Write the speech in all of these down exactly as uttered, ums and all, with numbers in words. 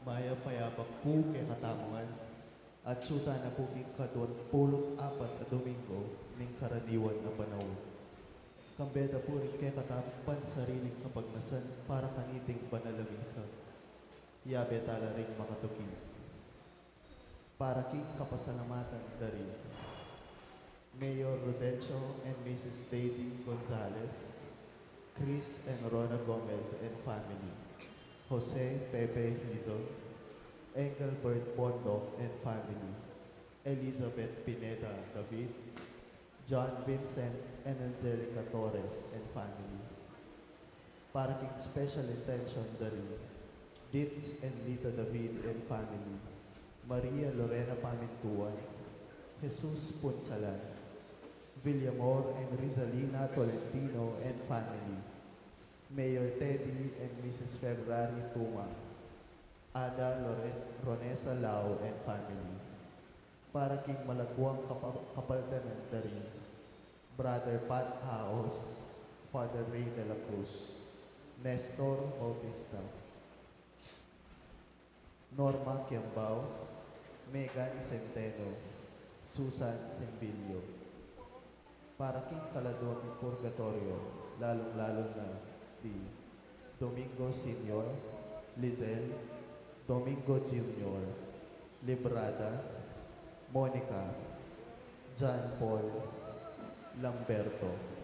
Mayap a yabak pu kekatamu ngan, at atsu tana pu king kaduang pulu't apat a Domingo ning karaniwan a panaun. Kambe da pu ring kekatamung pansariling kapagnasan para kaniting banal a misa. Yabe tala ring makatuki. Para king kapasalamatan da ri Mayor Rudencio and Missus Daisy Gonzalez, Chris and Rona Gomez and family, Jose Pepe Hizon, Engelbert Bondok and family, Elizabeth Pineda David, John Vincent and Angelica Torres and family. Para king special intention da ri Ditz and Lita David and family, Maria Lorena Pamintuan, Jesus Punsalan, Villamor and Rizalina Tolentino and family, Mayor Teddy and Missus February Tuma, Ada Lore-, Ronesa Lau and family. Para king malaguang kapa-, kapaldanan da ri Brother Pat Haos, Father Ray de la Cruz, Nestor Bautista, Norma Kiambao, Megan Centeno, Susan Sembilio. Para king kaladua king purgatorio, lalung-lalu na di Domingo Senior, Lizelle, Domingo Junior, Librada, Monica, John Paul, Lamberto.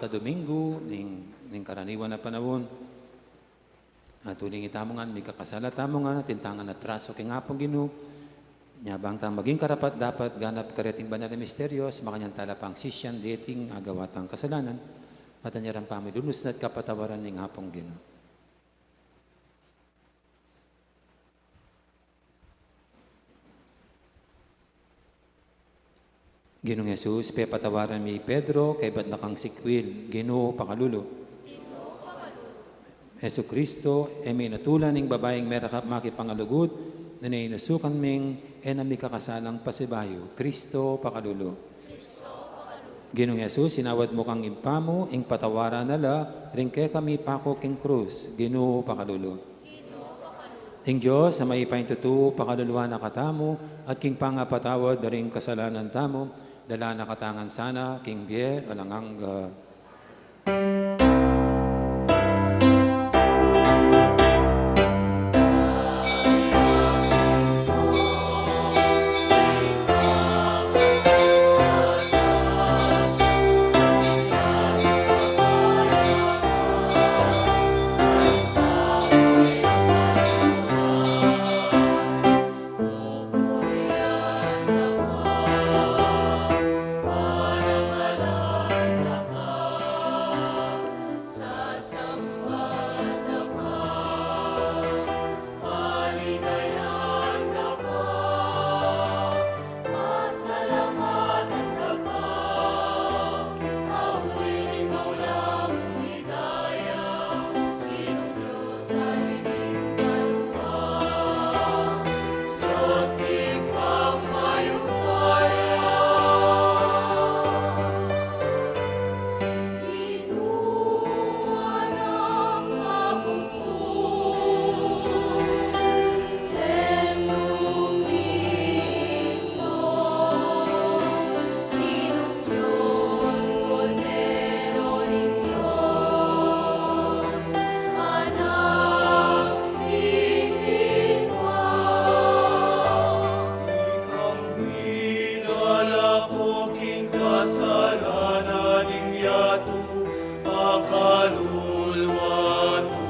Sa Domingo ning, ning karaniwan a panaun. At uling itamu ngan, mikakasala tamu ngan, atin tang atraso king Apung Ginu. Nya bang tang maging karapat-dapat ganap kareting banal a misterios, makanyan tala pang sisian deting agawa tang kasalanan, at anya rang pamilunus na at kapatawaran ning Apung Ginu. Ginung Jesus, pepatawaran mi Pedro, kaybat na kang sikwil, Ginu, pakalulu. Jesucristo, e mi natulan ing babaing merakap makipangalugud, nune inusukan ming e na mikakasalang pasibayu, Cristo, pakalulu. Ginung Jesus, inawad mu kang Ibpa mu, ing patawaran na la ring kekami paku king krus, Ginu, pakalulu. Ing Dios a mayupaya king tutu, pakaluluan na katamu, at king pangapatawad da ring kasalanan tamu, dala na katamu ngan sana king bie alang angga. Ing minalako king kasalanan ning yatu, pakaluluan mu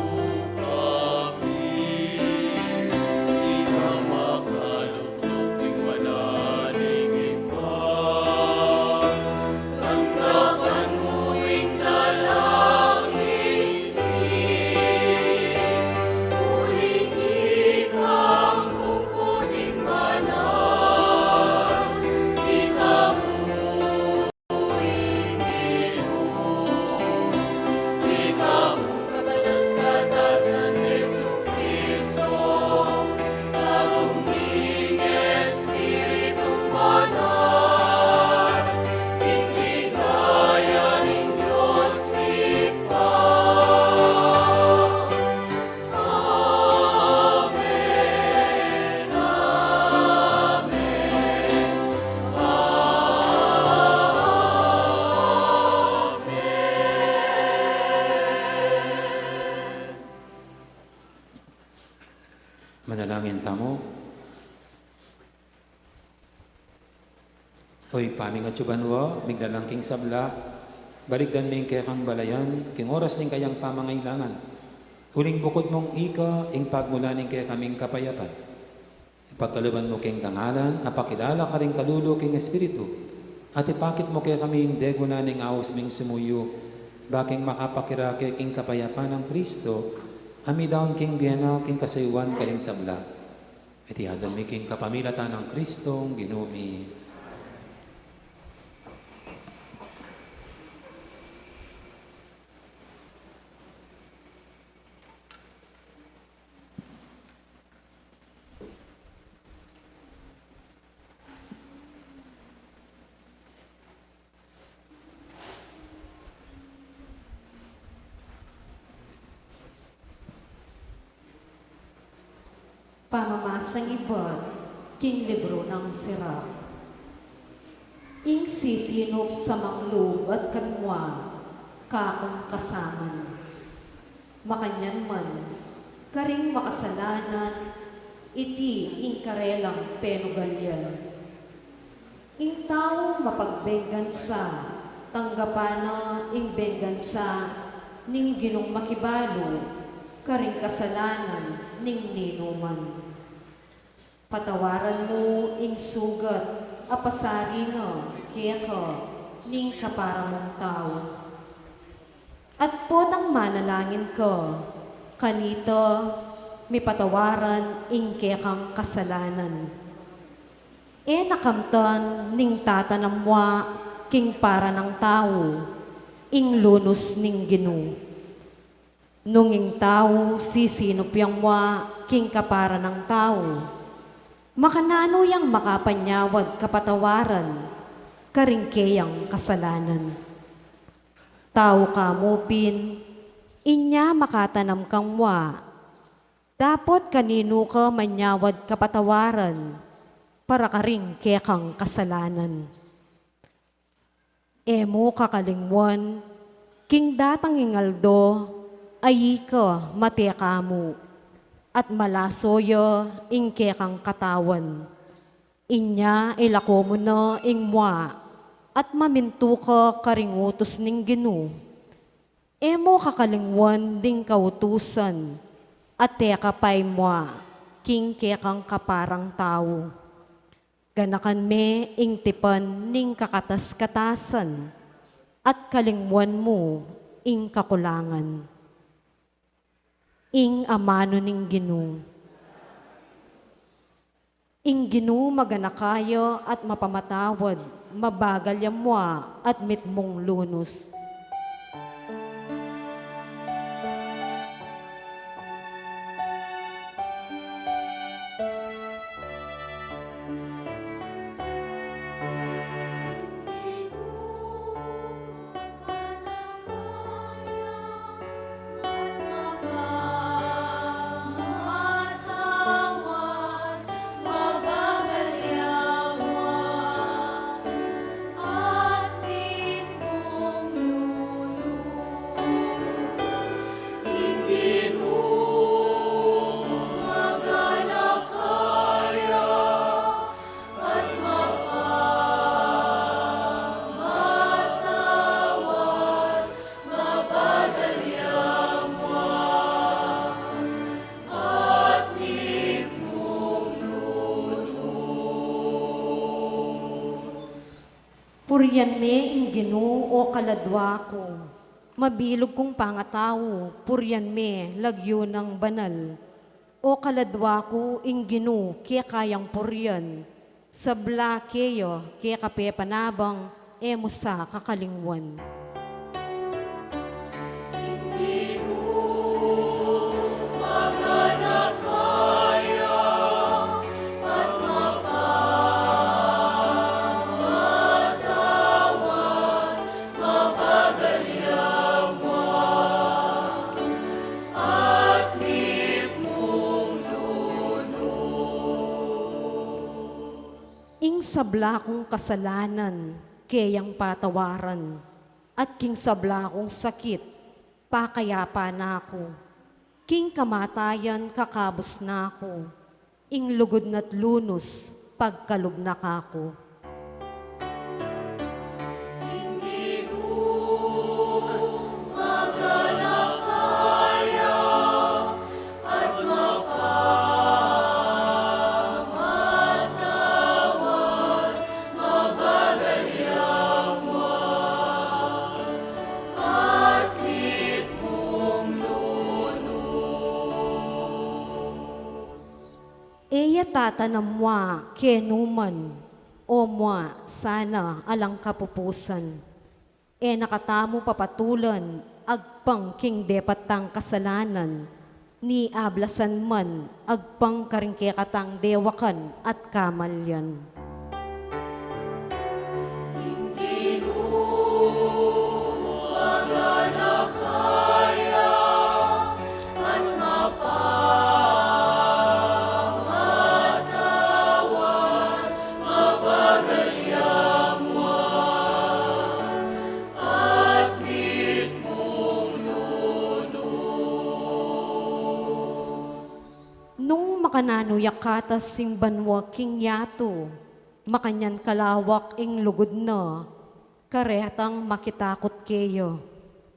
kami. Ika makalukluk king wanan ning Ibpa. Tanggapan mu ing dalangin mi, uling ika ing pungkuting banal, ika mu ing Ginu, ika mu ing kakatas-katasan, Jesucristo. Karung ning Espiritu Banal, ing ligaya ning Dios Ibpa. Amen, amen, amen. Manalangin tamu. O Ibpa ming atsu banua, miglalang king sabla, balikdan me ing kekang balayan king oras ning kayang pamangailangan. Uling bukud mung ika ing pagmulan ning kekaming kapayapan. Ipagkalub mu king dangalan a pakilala karing kalulu king Espiritu, at ipakit mu kekami ing degu na ning aus ming sumuyu, ba king makapakirake king kapayapan nang Kristo, a midaun king bie na king kasayuan karing sabla. Iti adwan mi king kapamilatan nang Kristong Ginu mi. Pamamasang ibat king libru nang Sirach. Ing sisinup sa manglub at kanwa, kakung kasaman. Makanyan man, karing makasalanan, iti ing karelang penugalyan. Ing taung mapagbengansa, Tanggapan na ing benggansa ning Ginung makibalu karing kasalanan ning ninuman. Patawaran mu ing sugat a pasari na keka ning kapara mung tau. At potang manalangin ka, kanita mipatawaran ing kekang kasalanan. E na kamtan ning tatanam mu king para nang tau ing lunus ning Ginu. Nung ing tau sisinup yang mu king kapara nang tau, makananu yang makapanyawad kapatawaran karing keyang kasalanan? Tau ka mu pin, inya makatanam kang mu, dapot kaninu ka manyawad kapatawaran para karing kekang kasalanan? E mu kakalingwan, king datang ing aldo, ayi ka mate ka mu, at malaso ya ing kekang katawan. Inya ilako mu na ing mu, at mamintu ka karing utus ning Ginu. E mu kakalingwan ding kautusan, at teka pa ing mu king kekang kaparang tau. Ganakan me ing tipan ning kakatas-katasan, at kalingwan mu ing kakulangan. Ing amanu ning Ginu. Ing Ginu maganaka ya at mapamatawad, mabagal ya mu at mitmung lunus. Purian me ing Ginu, o kaladua ku. Mabilug kung pangatau, purian me lagyu nang banal. O kaladua ku, ing Ginu keka yang purian. Sabla keya keka pepanabang, e mu sa kakalingwan. Ing sabla kung kasalanan keyang patawaran, at king sabla kung sakit pakayapan na ku. King kamatayan kakabus na ku, ing lugud na't lunus pagkalub na kaku. E ya tatanam mua kenu man, o mua sana alang kapupusan. E na katamu papatulan agpang king depat tang kasalanan, ni ablasan man agpang karing kekatang dewakan at kamalian. Nung makananu ya katas ing banua king yatu, makanyan kalawak ing lugud na, Karetang makitakut keyo,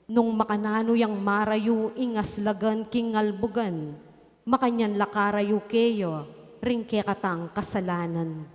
nung makananu yang marayu ing aslagan king albugan, makanyan la karayu keyo ring kekatang kasalanan.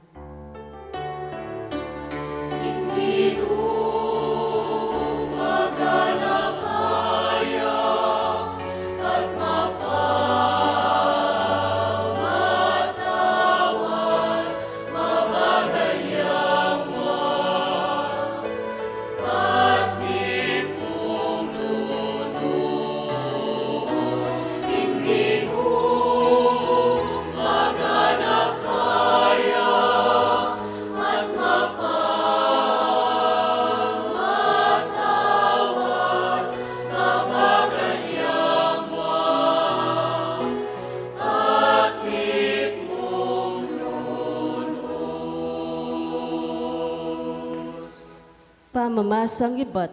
Pamamasang ibat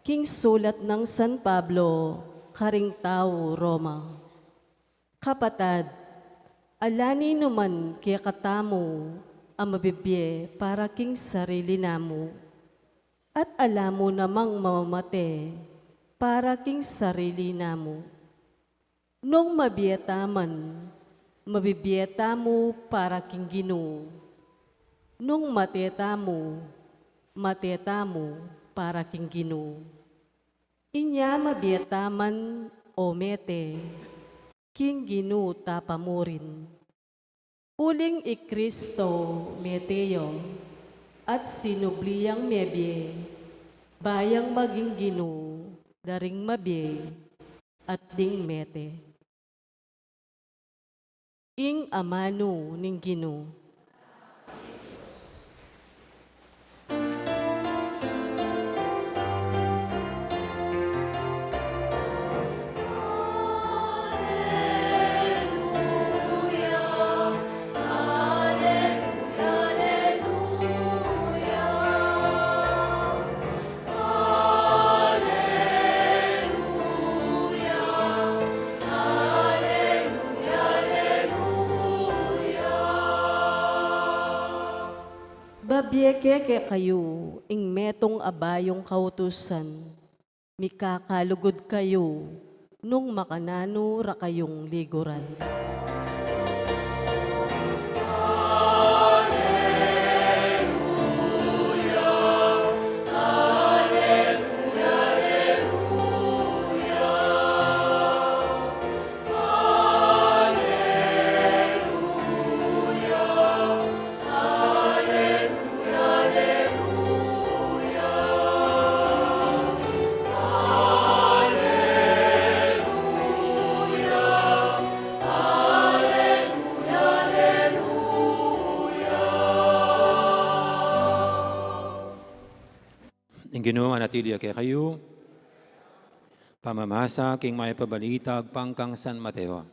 king sulat nang San Pablo karing tau Roma. Kapatad, ala ninuman kekatamu a mabibie para king sarili namu, at ala mu namang mamamate para king sarili namu. Nung mabie ta man, mabibie tamu para king Ginu. Nung mate tamu, mate tamu para king Ginu. Inya mabie ta man o mete, king Ginu ta pamurin. Uling i Kristo mete ya, at sinubli yang mebie, ba yang maging Ginu da ring mabie at ding mete. Ing amanu ning Ginu. Babie ke kekayu ing metung a bayung kautusan, mikakalugud kayu nung makananu ra kayung liguran. Ing Ginu manatili ya kekayu. Pamamasa king Mayap a Balita agpang kang San Mateo.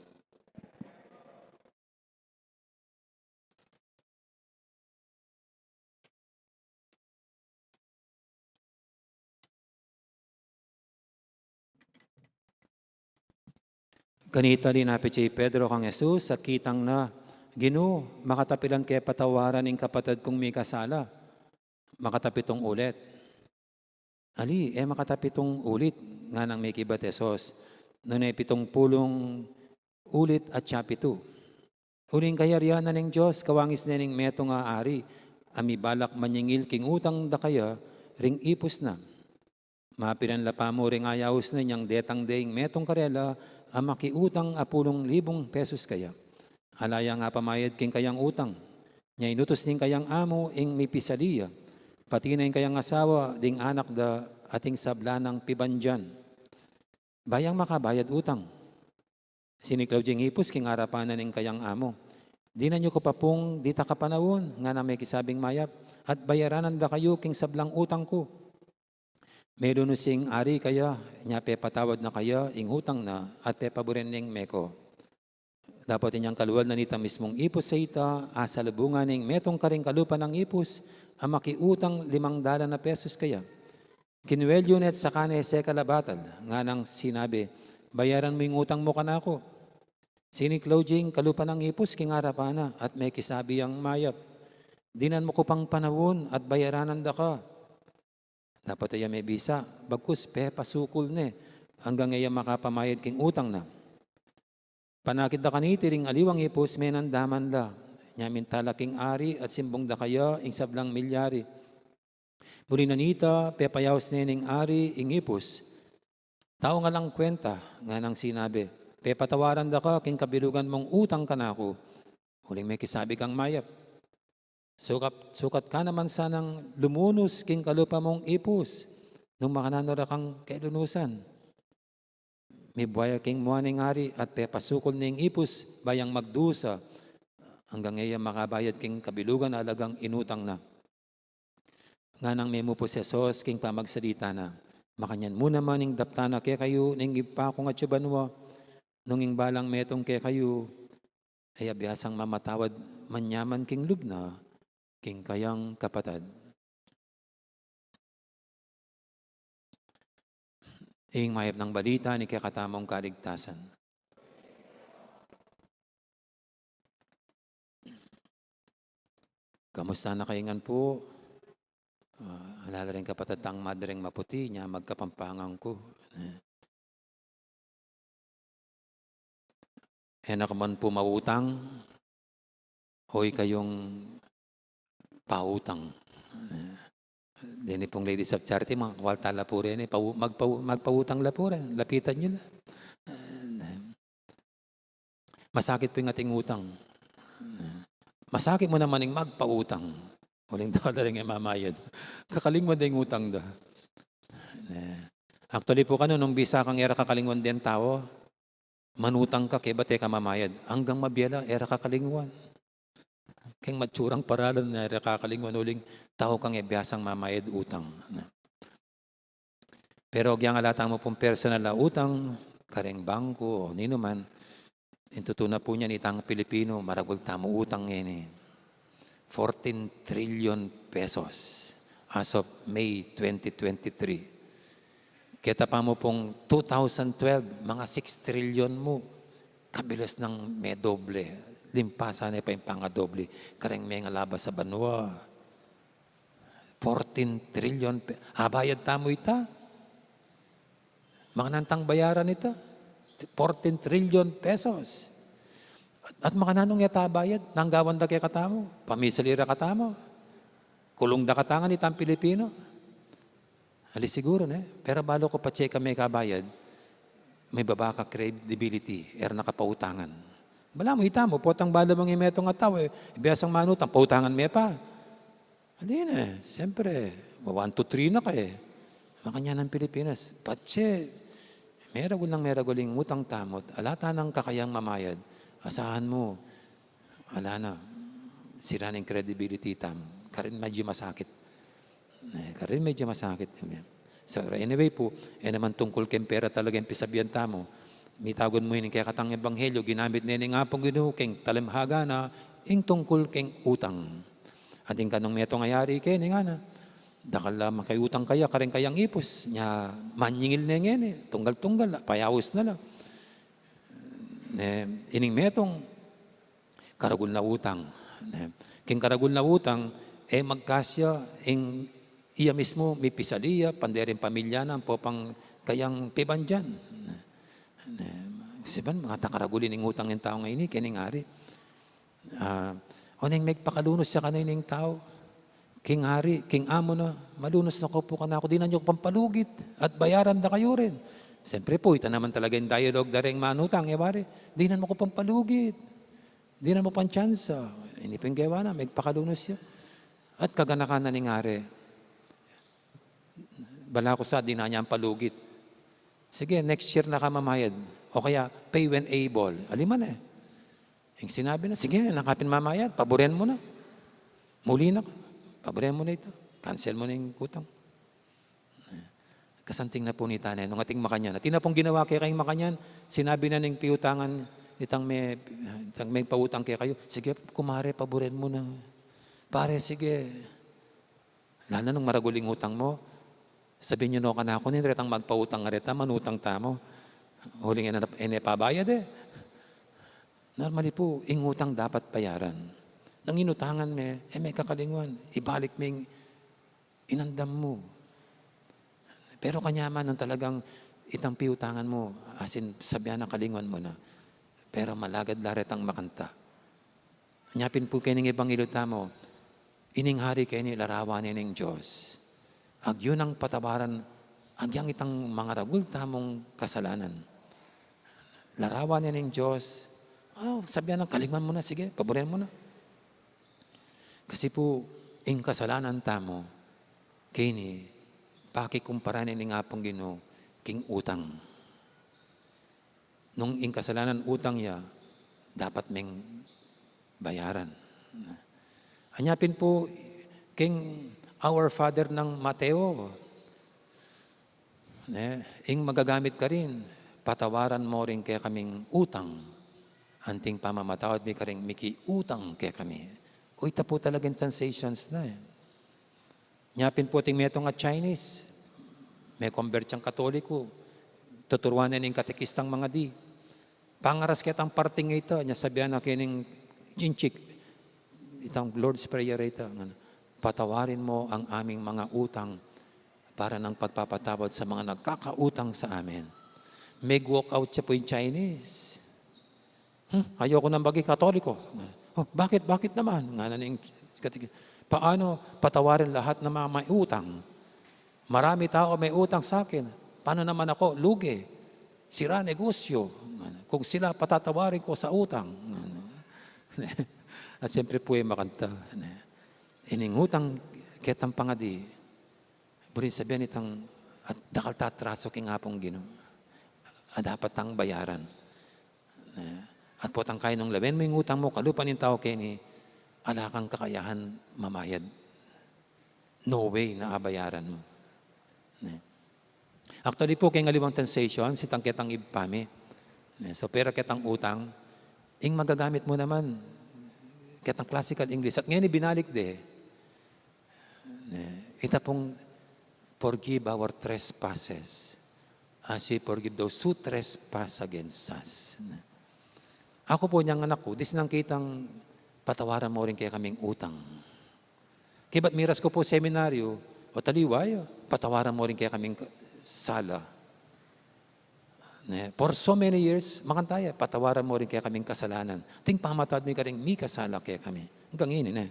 Kanita linapit ya i Pedro kang Jesus, at kitang na, "Ginu, makatapilan ke patawaran ing kapatad kung mikasala? Makatapitung ulit?" "Ali, e makatapitung ulit," nganang mekibat Jesus, "nune pitung pulung ulit at ya pitu. Uling kayarian na ning Dios kawangis ne ning metung a ari a mibalak manyingil king utang da kaya ring ipus na. Mapilan la pamu ring ayaus na inyang detang de ing metung karela a makiutang a pulung libung pesus kaya. Ala yang apamayad king kayang utang, nya inutus ning kayang amu ing mipisali ya, pati na ing kayang asawa, ding anak da, at ing sabla nang pibandian. Ba yang makabayad utang?" Siniklaud ya ing ipus king arapan na ning kayang amu. "Dinan yu ku pa pung ditak a panaun," nganang mekisabing mayap, "at bayaranan da kayu king sablang utang ku." Melunus ing ari kaya, nya pepatawad na kaya ing utang na at pepaburen ning meko. Dapot inyang kalual na nitang mismung ipus a ita, asalubungan ning metung karing kalupa nang ipus a makiutang limang dalan a pesus kaya. Kinuelyo ne at saka ne seka labatal, nganang sinabi, "Bayaran mu ing utang mu kanaku." Siniklaud ya ing kalupa nang ipus king arapan na at mekisabi yang mayap, "Dinan mu ku pang panaun at bayaranan da ka." Dapot e ya mebisa, bagkus pepasukul ne anggang e ya makapamayad king utang na. Panakit da kaniti ring aliwang ipus, menandaman la. Nya minta la king ari at simbung da kaya ing sablang milyari. Buli na nita, pepayaus ne ning ari ing ipus. Tau ngan lang kuenta, nganang sinabi, pepatawaran da ka king kabilugan mung utang kanaku. Uling mekisabi kang mayap, sukat, sukat ka naman sanang lumunus king kalupa mung ipus, nung makananu ra kang kelunusan. Mibuaya king mua ning ari at pepasukul ne ing ipus, bayang magdusa, anggang e ya makabayad king kabilugan a alagang inutang na. Nganang memupu si Jesus king pamagsalita na, makanyan mu naman ing daptan na kekayu ning Ibpa kung atsu banua, nung ing balang metung kekayu, e ya biasang mamatawad manyaman king lub na, king kayang kapatad. Ing mayap nang balita ning kekatamung kaligtasan. Kamusta na kayu ngan pu? Ah, ala la ring kapatad tang Madreng Maputi, nya magkapampangan ku. Eh. E na ka man pu mautang, o ikayung pautang. Deni pung Ladies of Charity, makakual tala pu reni, pau-, magpau-, magpautang la pu ren, lapitan yu la. Masakit pu ing ating utang. Masakit mu naman ing magpautang. Uling tau da ring e mamayad. Kakalingwan da ing utang da. Actually pu kanu, nung bisa kang e ra kakalingwan deng tau, manutang ka kaybat e ka mamayad. Anggang mabiala, e ra kakalingwan. Keng matsurang paralan na e ra kakalingwan uling tau kang e biasang mamayad utang. Pero agyang ala tamu pung personal a utang, kareng bangku o ninuman, ing tutu na pu niyan itang Pilipinu, maragul tamu utang ngeni. Fourteen trillion pesos as of May twenty twenty-three. Keta pa mu pung two thousand twelve, mga six trillion mu. Kabilis nang medoble. Limpasan ne pa ing pangadoble. Kareng mengalabas a banua. Fourteen trillion pe-, abayad tamu ita. Makananu tang bayaran ita? Fourteen trillion pesos. At, at makananu nung e ta abayad? Nanu ing gawan da kekatamu? Pamisali ra katamu? Kulung da kata ngan itang Pilipinu? Ali siguru, ne? Pero balu ku patse kami kabayad, mibaba ka credibility, e ra na ka pautangan. Balamu itamu, potang balu mung e metung a tau, e, biasang manutang, pautangan me pa. Hindi na, siyempre, one, two, three na ka e. Makanyan ing Pilipinas. Patse, meragul nang meragul ing utang tamu, ala ta nang kakayang mamayad. Asahan mu, ala na, sira na ing credibility tamu. Karin medyo masakit. E, karin medyo masakit. So, anyway pu, e naman tungkul keng pera talaga ing pisabian tamu. Mitagun mu ini ing kekatang ebanghelyo, ginamit ne ning Apung Ginu keng talamahaga na, ing tungkul keng utang. Atin kanung metung a yari keni, ngana, dakal la makiutang kaya kareng kayang ipus, nya manyingil ne ngeni, tunggal-tunggal la, payaus na la. Ne, ining metung, karagul na utang. Ne, king karagul na utang, e magkasya ing iya mismu, mipisali ya, pande ring pamilya na, ampo pang kayang pibandian. Ne, ne, siban, makakaragul ining utang ning tau ngeni, keni ngari. Ah, o neng megpakalunus ya kanu ining tau. King hari, king amo na, malunus na ko pu kanaku, dinan yu ku pang palugit, at bayaran da kayu rin. Siyempre pu, ita naman talaga ing dialogue da reng manutang, e wari, dinan mu ku pang palugit. Dinan mu pang tsansa. Ini pin gewa na, megpakalunus ya. At kaganakan na ning ari. Balaku sa, dinan yang palugit. Sige, next year na ka mamayad. O kaya, pay when able. Ali man e. Ing sinabi na, sige, nanu ka pin mamayad, paburen mu na. Muli na ka, paburen mu na ita. Cancel mu na ing utang. Kasanting na pu nita ne, nung ating makanyan. Atin na pung ginawa kekayu ing makanyan, sinabi na ning piutangan, itang me-, itang megpautang kekayu, sige, kumare, paburen mu na. Pare, sige. Lalo na nung maragul ing utang mu, sabian yu no kanaku nin retang magpautang, reta, manutang tamu. Uling e na, e ne pabayad e. Normally pu, ing utang dapat bayaran. Nung inutangan me, e me kakalingwan, ibalik me ing inandam mu. Pero kanyaman nung talagang itang piutangan mu, asin sabian na kalinguan mu na. Pero malagad la retang makanta. Nya pin pu keni ing ebanghelyo tamu, ining hari keni larawan ne ning Dios. Agyu nang patawaran, agyang itang mangaragul tamung kasalanan. Larawan ne ning Dios. Oh, sabian na kalinguan mu na, sige, paburen mu na. Kasi pu, ing kasalanan tamu, keni, pakikumpara ne ning Apung Ginu, king utang. Nung ing kasalanan utang ya, dapat meng bayaran. Anya pin pu, king Our Father nang Mateo, ne, ing magagamit karin, patawaran mu ring kekaming utang, anting pamamatawad mi karing mikiutang kekami. O, ita pu talagang translations na, e. Nya pin pu ating metung a Chinese, me-convert yang Katoliko, tuturuan ne ning katekistang mangadi. Pangaras ketang parting ita, nya sabian na kening chinchik, itang Lord's Prayer ita, ngana, "Patawarin mo ang aming mga utang para ng pagpapatawad sa mga nagkakautang sa amin." Meg-walk out ya pu ing Chinese. "Hmm, ayoko nang maging Katoliko." "Oh, bakit? Bakit naman?" Ngana ning katekista. "Paano patawarin lahat ng mga may utang? Marami tao may utang sa akin. Paano naman ako? Lugi. Sira negosyo. Kung sila patatawarin ko sa utang." At siyempre pu, e makanta, ne. Ining utang ketang pangadi, buri sabian itang, at dakal ta atraso king Apung Ginu. At dapat tang bayaran. Ne? At potang kaya nung lawen mu ing utang mu, kalupa ning tau keni, ala kang kakayahan mamayad. No way na abayaran mu. Ne? Actually pu, keng aliwang translation, itang ketang Ibpa mi. Ne? So, pera ketang utang, ing magagamit mu naman, ketang classical English. At ngeni binalik de. Ne, ita pung, "Forgive our trespasses, as we forgive those who trespass against us." Ne. Aku pu, inyang anak ku, dinan kitang, "Patawaran mo rin kekaming utang." Kaybat miras ku pu seminaryo, o taliwa, "Patawaran mo rin kekaming ka-, sala." Ne, for so many years, makanta ya, "Patawaran mo rin kekaming kasalanan, anting pamamatawad mi karing mikasala kekami." Anggang ini, ne.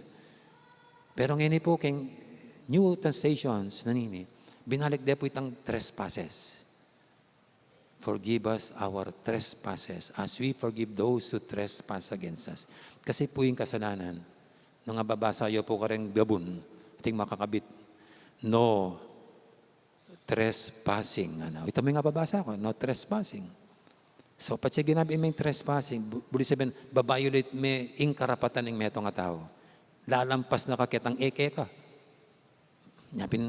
Pero ngeni pu, keng new translations na nini, binalik de pu itang trespasses. "Forgive us our trespasses, as we forgive those who trespass against us." Kasi pu ing kasalanan, nung ababasa yu pu kareng gabun, anting makakabit, "No trespassing." Ano? Ita mu ing ababasa ku, "No trespassing." So, patse ginabe meng trespassing, bu-, buri sabian, ba-violate me ing karapatan ning metung a tau. Lalampas na ka ketang e keka. Nya pin,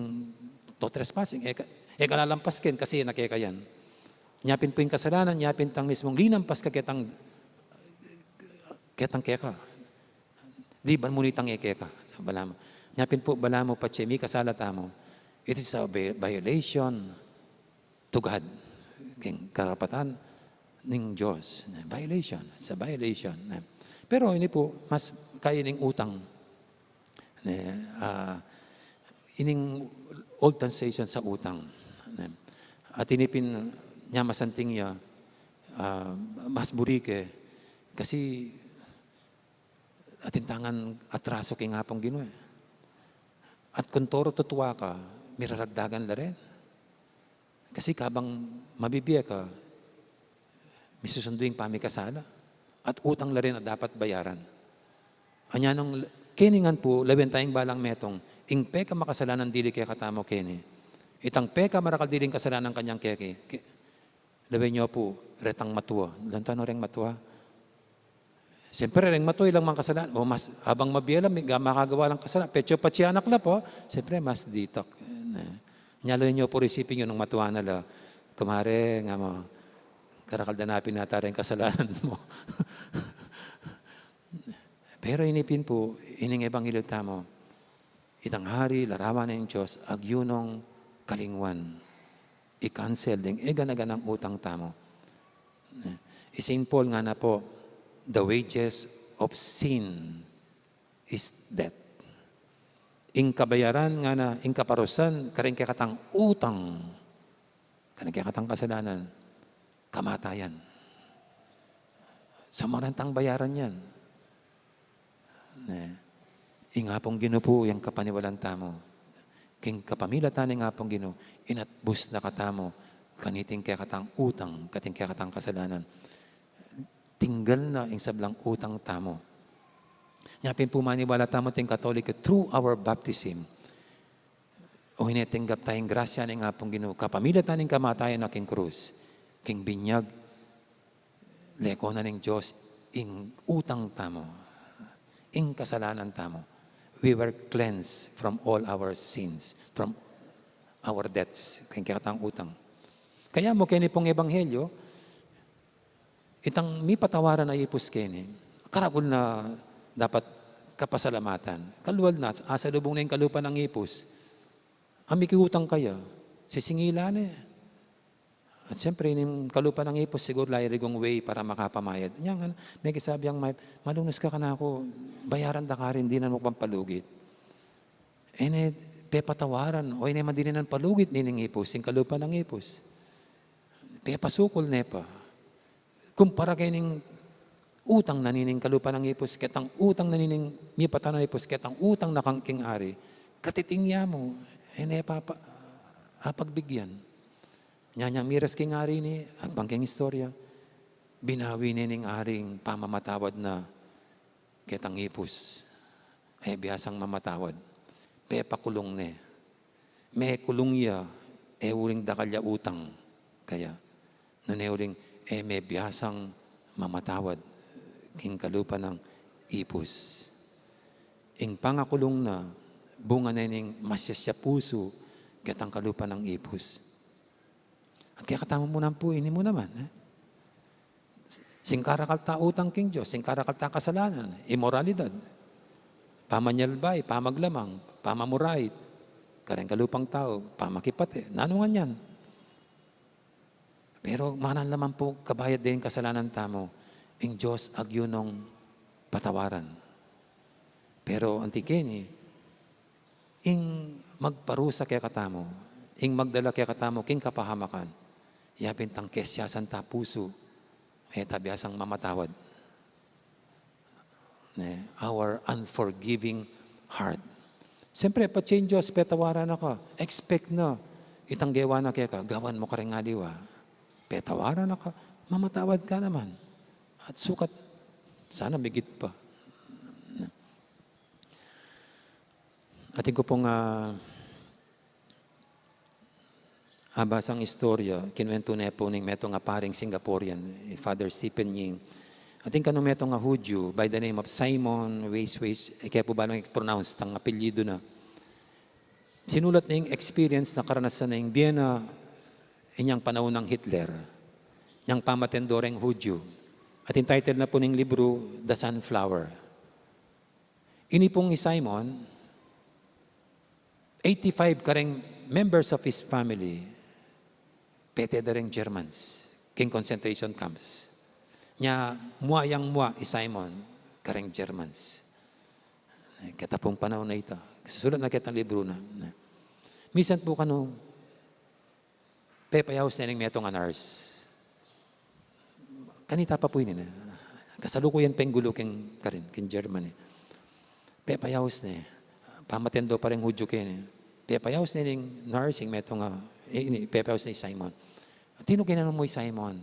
"No trespassing." E ka, e ka lalampas ken, kasi e na keka yan. Nya pin pu ing kasalanan, nya pin itang mismung linampas ka ketang, ketang keka. Liban mu nitang e keka. So, balamu. Nya pin pu, balamu patse mikasala tamu, it is a vi-, violation to God. Keng karapatan ning Dios. Violation. It's a violation. Pero ini pu, mas kaya ning utang. Ne, ah, ining old translation sa utang. Ne. At ini pin, nya mas anting ya, ah, mas buri ke. Kasi atin tangan atraso king Apung Ginu, e. At kung toro tutua ka, miraragdagan la rin. Kasi kabang mabibie ka, misusundu ing pamikasala. At utang la rin a dapat bayaran. Anya nung, keni ngan pu, lawen taya ing balang metung, ing pekamakasalanan dili kekatamu keni. Itang pekamarakal diling kasalanan kanyang keki. Ke-, Lawen yu pu, retang matua. Lawen tana reng matua. Siyempre, reng matua, ilang mang kasalanan. O mas, abang mabie la, mi-, makagawa lang kasalanan. Petsu patse anak la pu, siyempre, mas ditak. Ne. Nya lawen yu pu, risipin yu nung matua na la. Kumare, ngana mu, karakal da na pin ata reng kasalanan mu. Pero ini pin pu, ining ebanghelyo tamu, itang hari, larawan ning Dios, agyu nung kalinguan. I-cancel deng eganaganang utang tamu. I Saint Paul ngana pu, "The wages of sin is death." Ing kabayaran ngana, ing kaparusan kareng kekatang utang, Karing kekatang kasalanan, kamatayan. Sa marantang bayaran yan. Ne. Ing Apung Ginu pu, yang kapaniwalan tamu. King kapamilatan ning Apung Ginu, inatbus na katamu kaniting kekatang utang, kating kekatang kasalanan. Tinggal na ing sablang utang tamu. Nya pin pu maniwala tamu ting Katoliko, through our baptism, o ine tinggap taya ing grasya ning Apung Ginu, kapamilatan ning kamatayan na king krus, king binyag, leko na ning Dios ing utang tamu, ing kasalanan tamu. We were cleansed from all our sins, from our debts, king kekatang utang. Kaya mu keni pung ebanghelyo, itang mipatawaran a ipus keni, karagul na dapat kapasalamatan. Kalual na, asalubung na ing kalupa nang ipus. Ang mikiutang kaya, sisingilan ne. At siyempre, ning kalupa nang ipus, siguro lairig ing way para makapamayad. Nya nga, mekisabi yang, "May, malunus ka kanaku, bayaran da karin, dinan mu ku pang palugit." E ne pepatawaran, o e ne man dininan palugit nining ipus, ing kalupa nang ipus. Pepasukul ne pa. Kumpara keni ning utang na nining kalupa nang ipus, ketang utang na nining mipatawad a ipus, ketang utang na kang king ari. Katiting ya mu, e ne papa, apagbigyan. Nya, nyang miras king ari ini, agpang king istorya, binawi ne ning ari ing pamamatawad na ketang ipus. E biasang mamatawad. Pepakulung ne. Mekulung ya, e uling dakal ya utang. Kaya, nune uling, e me biasang mamatawad king kalupa nang ipus. Ing pangakulung na, bunga ne ning masias ya pusu, ketang kalupa nang ipus. At kekatamu mu naman pu, ini mu naman, e? Singkarakal ta utang king Dios, singkarakal ta kasalanan, imoralidad, pamanyalbay, pamaglamang, pamamurait, kareng kalupang tau, pamakipate, nanu ngan yan. Pero makananu la man pu kabayad deng kasalanan tamu, ing Dios agyu nong patawaran. Pero anti keni, ing magparusa kekatamu, ing magdala kekatamu king kapahamakan, ya pin itang kesiasan ta pusu, e ta biasang mamatawad. Ne, our unforgiving heart. Siyempre, patse ing Dios, petawaran na ka, expect na, itang gewa na keka, gawan mu karing aliwa. Petawaran na ka, mamatawad ka naman. At sukat, sana migit pa. Atin ku pung, ah, abasang istorya, kinuwentu ne pu ning metung a paring Singaporean, i Father Stephen Ying. Atin kanu metung a Hudyu, by the name of Simon Weiss Weiss, e ke pu balu ing pronounce tang apelyidu na. Sinulat ne ing experience na karanasan na ing bie na inyang panaun nang Hitler, inyang pamaten do reng Hudyu. At ing title na pu ning libru, The Sunflower. Ini pung i Simon, eighty-five kareng members of his family, pete da reng Germans, king concentration camps. Nya, mua yang mua i Simon kareng Germans. Keta pung panaun a ita, susulat na ketang libru na. Misan pu kanu, pepayaus ne ning metung a nurse. Kanita pa pu ini na. Kasalukuyan penggulu king karin, king Germany. Pepayaus ne. Pamaten do pa reng Hudyu keni. Pepayaus ne ning nurse ing metung a, e, ini, pepayaus ne i Simon. Atin keni, nanu mu i Simon?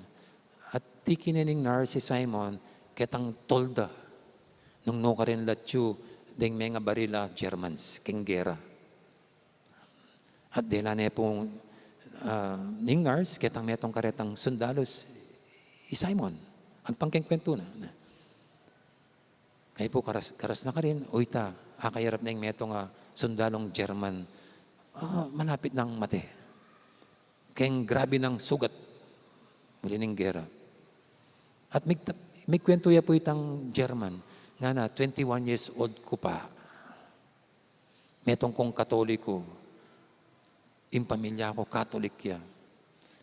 Atin keni ning nurse i Simon, ketang tolda nung nukarin la atyu deng mengabaril a Germans king gera. At dela ne pu, ah, ning nurse ketang metung karetang sundalus i Simon. Agpang keng kwentu na, na. Kaya pu karas, karas na karin, o ita, akayarap na ing metung a sundalung German, ah, malapit nang mate. Keng grabe nang sugat, muli ning gera. At mig-, migkwentu ya pu itang German, ngana, "Twenty-one years old ku pa. Metung kung Katoliko, ing pamilya ku Katolik ya.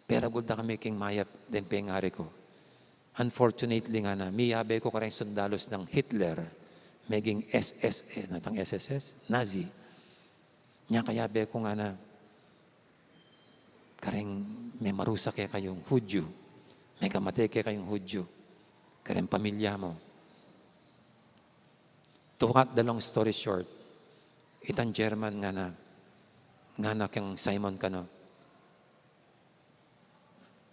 Peragul da kami king mayap deng pengari ku. Unfortunately," ngana, "miyabe ku kareng sundalus nang Hitler, meging S S, e, natang S S S, Nazi. Nya kayabe ku," ngana, "kareng Memarusa kekayung Hudyu. Mekamate kekayung Hudyu. Kareng pamilya mu. To cut the long story short, itang German ngana, ngana keng Simon kanu,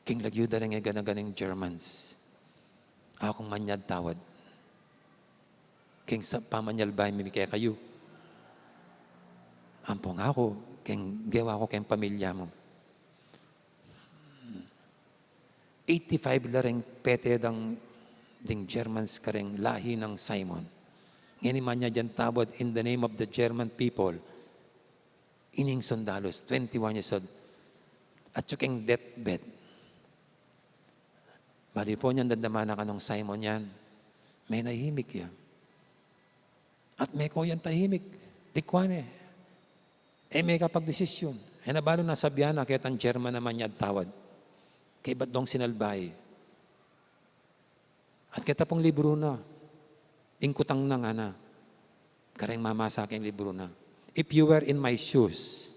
"King lagyu da reng e gana-ganang Germans, aku kung manyad tawad. King sa pamanyalbay mi kekayu, ampong aku, king gewa ku keng pamilya mu." Eighty-five la reng pete dang ding Germans kareng lahi nang Simon. Ngeni manyad yang tawad in the name of the German people. Ining sundalus, twenty-one years old. Atyu keng deathbed. Bali pu niyan, damdaman na kanung Simon yan, menahimik ya. At meko yang tahimik, likwan e. E mekapagdesisyun. E na balu na sabian na ketang German a manyad tawad. Kaybat dong sinalbay. At keta pung libru na, ing kutang na ngana kareng mamasa keng libru na, "If you were in my shoes,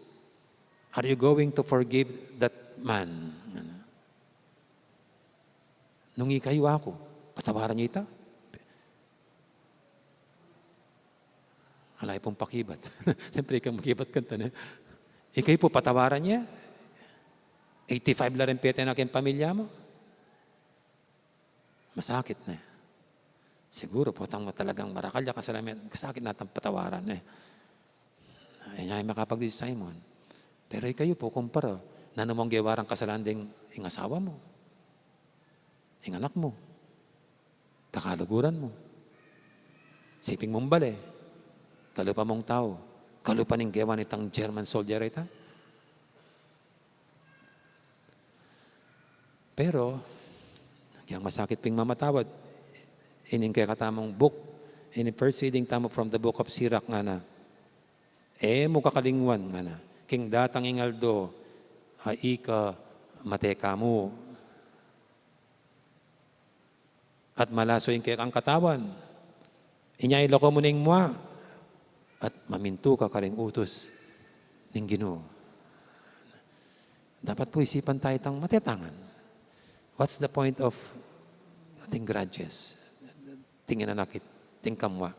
are you going to forgive that man?" Ngana. "Nung ikayu aku, patawaran ye ita?" Ala pung pakibat. Siyempre, ika makibat kanita, ne? "Ikayu pu, patawaran ye? Eighty-five la reng pete na keng pamilya mu." Masakit, ne? Siguru, potang talagang marakal ya kasalanan, masakit na itang patawaran, ne? E, nya, e makapagdesisyon si Simon. "Pero ikayu pu, kumpara, nanu mung gewa rang kasalanan deng ing asawa mu, ing anak mu, kakaluguran mu. Siping mung bale, kalupa mung tau, kalupa ning gewa nitang German soldier a ita." Pero, agyang masakit pin mamatawad, ining kekatamung book, ining first reading tamu from the book of Sirach ngana, "E mu kakalingwan," ngana, "king datang ing aldo a ika mate ka mu, at malaso ing kekang katawan. Inya ilako mu na ing mua at mamintu ka karing utus ning Ginu." Dapat pu isipan ta itang matetangan. What's the point of ating grudges? Ating inanakit, ating kamua.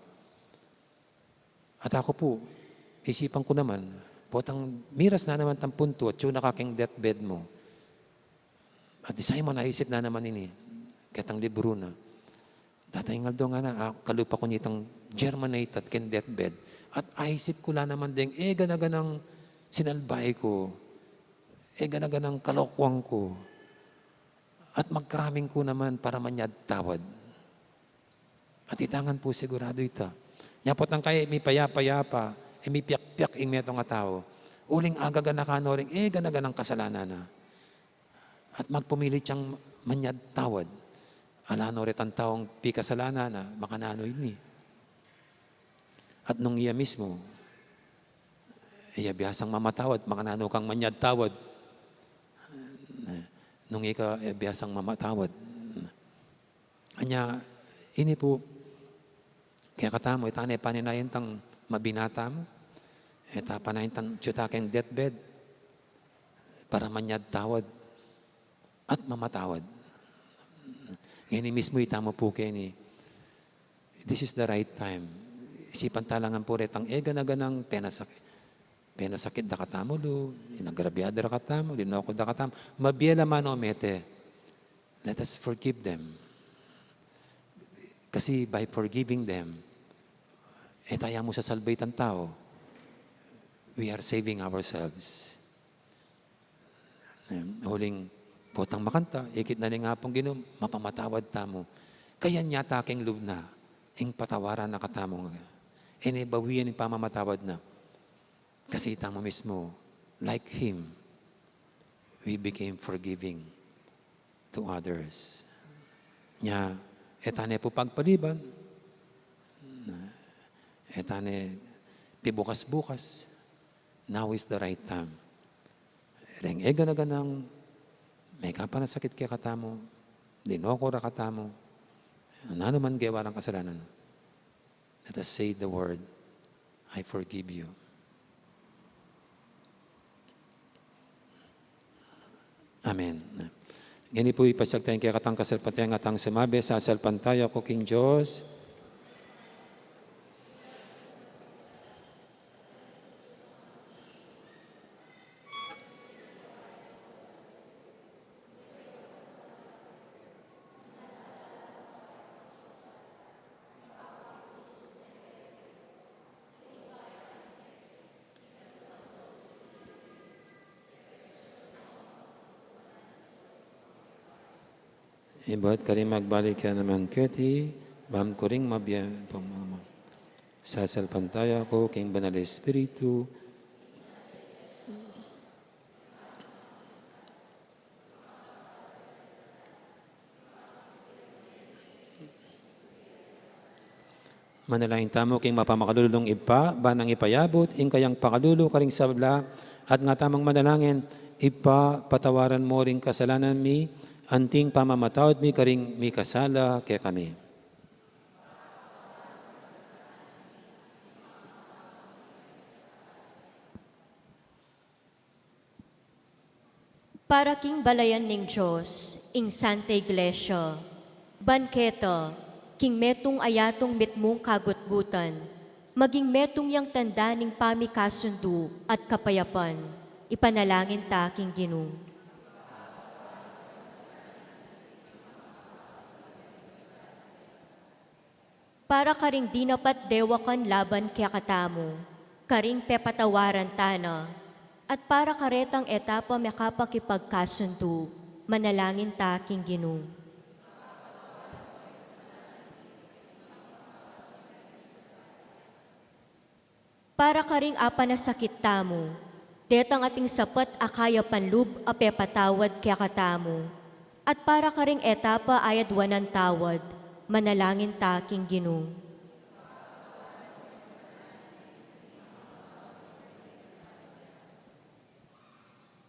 At aku pu, isipan ku naman, potang miras na naman itang puntu, atyu na ka keng deathbed mu. At i Simon, aisip na naman ini, ketang libru na, "Datang ing aldo," ngana, "a, kalupa ku nitang German a ita keng deathbed. At aisip ku la naman deng e gana-ganang sinalbay ku, e gana-ganang kalokuan ku. At magkraming ku naman para manyad tawad." At ita ngan pu siguradu ita. Nya potang kaya e mipayapa-yapa, e mipiyak-piyak ing metung a tau, uling agaganakan no reng e gana-ganang kasalanan na. At magpumilit yang manyad tawad. Ala no retang taung pikasalanan na, makananu ini? At nung iya mismu, iya biasang mamatawad, makananu kang manyad tawad? Nung ika, iya biasang mamatawad. Anya, ini pu, kekatamu, e ta ne paninayan itang mabinata mu, e ta paninayan itang atyu ta keng deathbed, para manyad tawad at mamatawad. Ngeni mismu itamu pu keni, this is the right time. Isipan ta la ngan pu retang e gana-ganang penasakit, penasakit da katamu lub, inagrabyad da katamu, linoko da katamu. Mabie la man o mete, let us forgive them. Kasi by forgiving them, e ta ya mu sasalba itang tau. We are saving ourselves. Em, uling potang makanta, ikit na ning Apung Ginu, mapamatawad tamu. Kayan ya ta keng lub na, ing patawaran na katamu. E ne bawian ing pamamatawad na. Kasi itamu mismu, like Him, we became forgiving to others. Nya, e ta ne pu pagpaliban, e ta ne pibukas-bukas, now is the right time. Reng e gana-ganang mekapanasakit kekatamu, linoko ra katamu, nanu man gewa rang kasalanan, let us say the word, "I forgive you." Amen. Ngeni pu, ipasyag taya ing kekatang kasalpantayanan at sumabi, sasalpantaya ku king Dios. Ibat karing magbalik ya naman keti, bang kuring mabie pamama. Sasalpantaya ku king Banal Espiritu. Manalangin tamu king mapamakalulung Ibpa, bang ipayabut ing kayang pakalulu karing sabla, at nga tamung manalangin, Ibpa, patawaran mu ring kasalanan mi, anting pamamatawad mi karing mikasala kekami. Para king balayan ning Dios, ing Santa Iglesia, ban keta, king metung a yatung mitmung kagutgutan, maging metung yang tanda ning pamikasundu at kapayapan, ipanalangin ta king Ginu. Para karing dinapat dewakan laban kekatamu, karing pepatawaran ta na, at para karetang e ta pa makapakipagkasundu, manalangin ta king Ginu. Para karing apanasakit tamu, detang ating sapat a kayapan lub a pepatawad kekatamu, at para karing e ta pa ayadwanan tawad, manalangin ta king Ginu.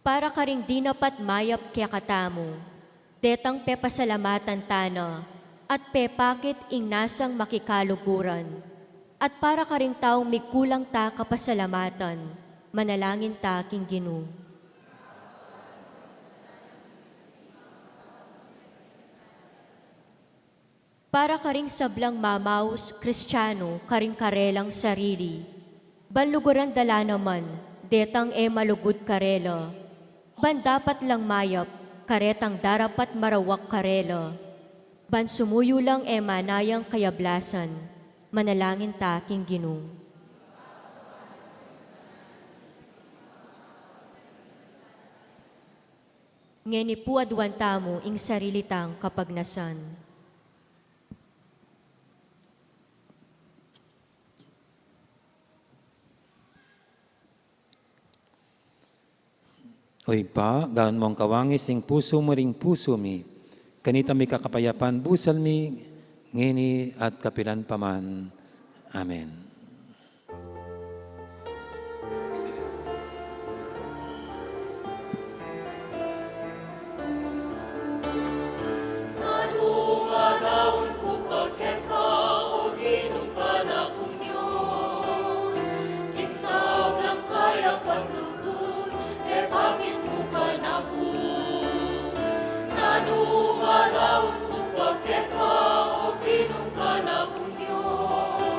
Para karing dinapat mayap kekatamu, detang pepasalamatan ta na, at pepakit ing nasang makikaluguran, at para karing taung migkulang ta kapasalamatan, manalangin ta king Ginu. Para karing sablang mamaus Kristiano karing karelang sarili, ban luguran da la naman detang e malugud karela, ban dapat lang mayap karetang darapat marawak karela, ban sumuyu lang e manayang kayablasan, manalangin ta king Ginu. Ngeni pu aduan tamu ing sarili tang kapagnasan. O Ibpa, gawan mung kawangis ing pusu mu ring pusu mi. Kanita mikakapayapan busal mi, ngeni at kapilan pa man. Amen. Nanu nga daun ku pa keka, o Ginung kanakung Dios, king sablang kayapan lugud, e bakit mu kanaku? Nanu nga daun ku pa keka, o Ginung kanakung Dios,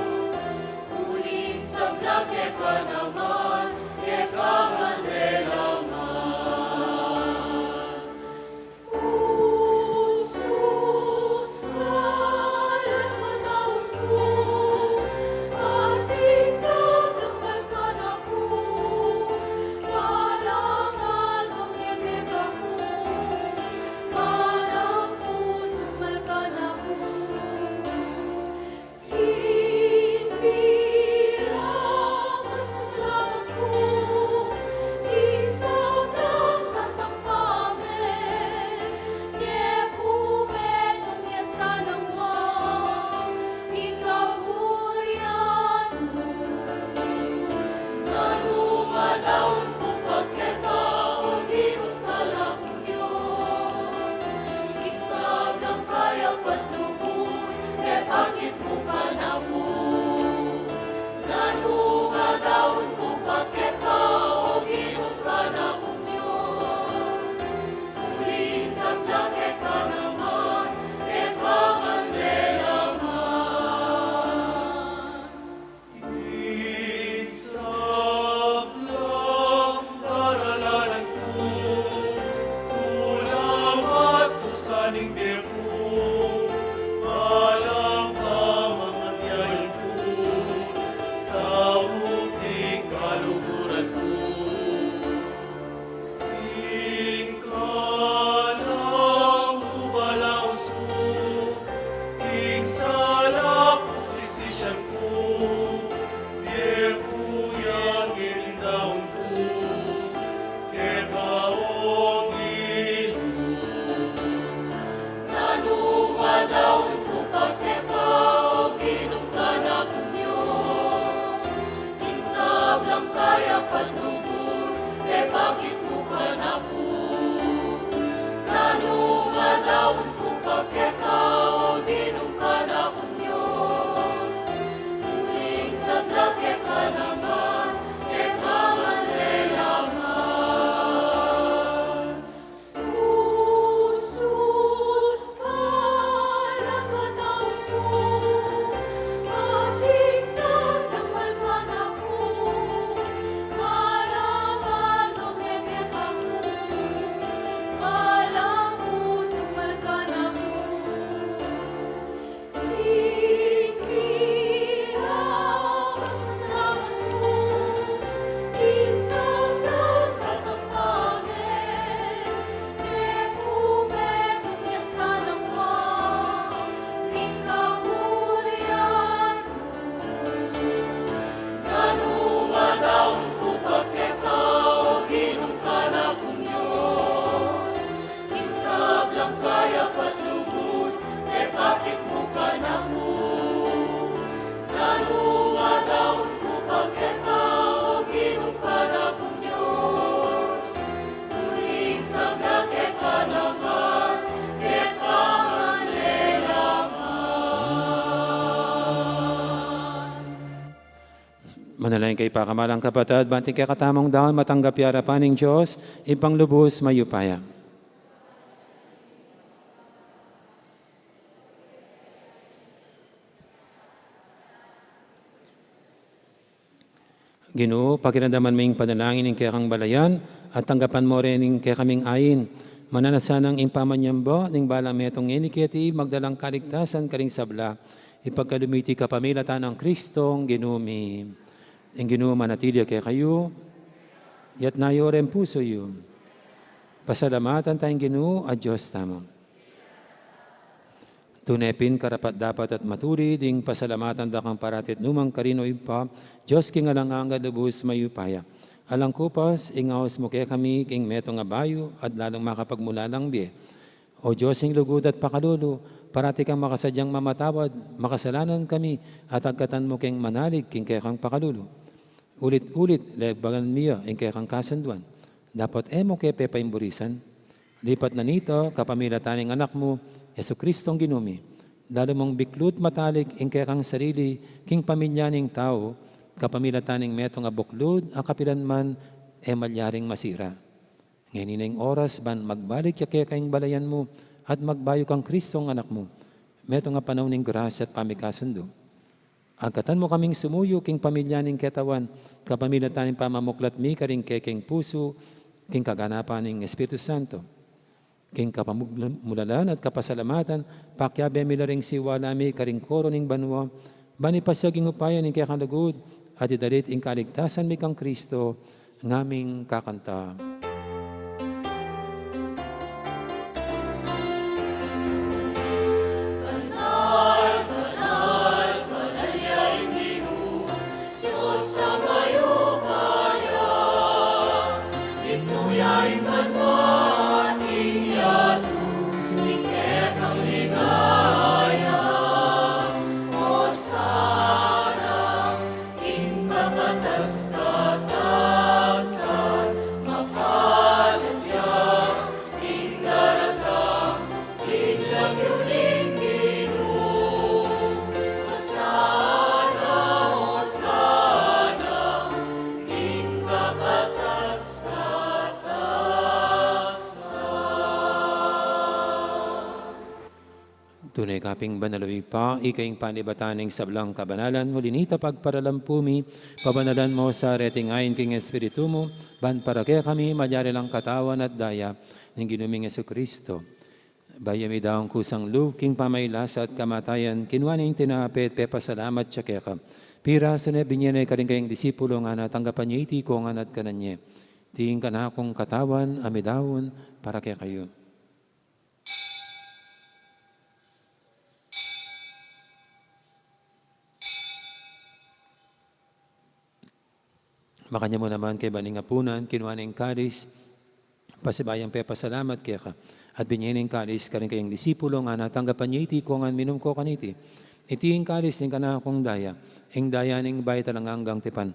Ing kekayung pakamalan, kapatad, ban ing kekatamung daun matanggap ya king arapan ning Dios, Ibpang lubus mayupaya. Ginu, pakiramdaman mu ing panalangin ning kekang balayan, at tanggapan mu rin ing kekaming ain. Mananu na sanang ing pamanyamba ning balang metung ngeni keti magdalang kaligtasan karing sabla. Ipagkalub mi iti kapamilatan nang Kristong Ginu mi. Ing Ginu manatili ya kekayu. Iyatas yu ring pusu yu. Pasalamatan taya ing Ginu a Dios tamu. Tune pin karapat-dapat at matulid ing pasalamatan da kang parati at nukarin man, O Ibpa, Dios king alang angga, lubus mayupaya. Alang kupas, ing aus mu kekami king metung a bayu at lalung makapagmulalang bie. O Dios ning lugud at pakalulu, parati kang makasadyang mamatawad, makasalanan kami, at agkatan mu kaming manalig king kekang pakalulu. Ulit-ulit, lebagan mi ya ing kekang kasunduan. Dapot e mu ke pepaimburisan. Lipat na nita, kapamilatan ning Anak mu, Jesucristong Ginu mi, lalu mung biklut matalik ing kekang sarili king pamilya ning tau, kapamilatan ning metung a buklud a kapilan man e malyaring masira. Ngeni na ing oras ban magbalik ya keka ing balayan mu at magbayu kang Kristong Anak mu, metung a panaun ning grasya at pamikasundu. Agkatan mu kaming sumuyu king pamilya ning ketawan, kapamilatan ning pamamuklat mi karing kekeng pusu, king kaganapan ning Espiritu Santo. King kapamulalan at kapasalamatan, pakiabe mi la ring siwala mi karing koro ning banua, ban ipasiag ing upaya ning kekang lugud, at idalit ing kaligtasan mi kang Kristo, ngaming kakanta. Banal, banal, banal ya ing Ginu, Dios a mayupaya. Mitmu ya ing banua at ing yatu king kekang ligaya. Hosana king kakatas-katasan, mapalad ya ing daratang king lagyu ning Ginu. Hosana, Hosana king kakatas-katasan. Tune ka pin banal, O Ibpa, ika ing panibatan ning sablang kabanalan, uli na nita pagparalampu mi, pabanalan mu sa reting ain king Espiritu mu, ban para kekami malyari lang katawan at daya ning Ginu ming Jesucristo. Bayu ya midaun kusang lub king pamagkasakit at kamatayan, kinua ne ing tinape, pepasalamat ya keka. Pirasu ne, binie ne karing kayang disipulo, ngana, tanggapan ye iti kongan at kanan ye. Iti ing kanakung katawan a midaun para kekayu. Makanyan mu naman kaybat ning apunan, kinua ne ing kalis, pasibayu yang pepasalamat keka, at binie ne ing kalis karing kayang disipulo, ngana, tanggapan ye iti kongan, minum ko kaniti. Iti ing kalis ning kanakung daya, ing daya ning bayu at alang anggang tipan,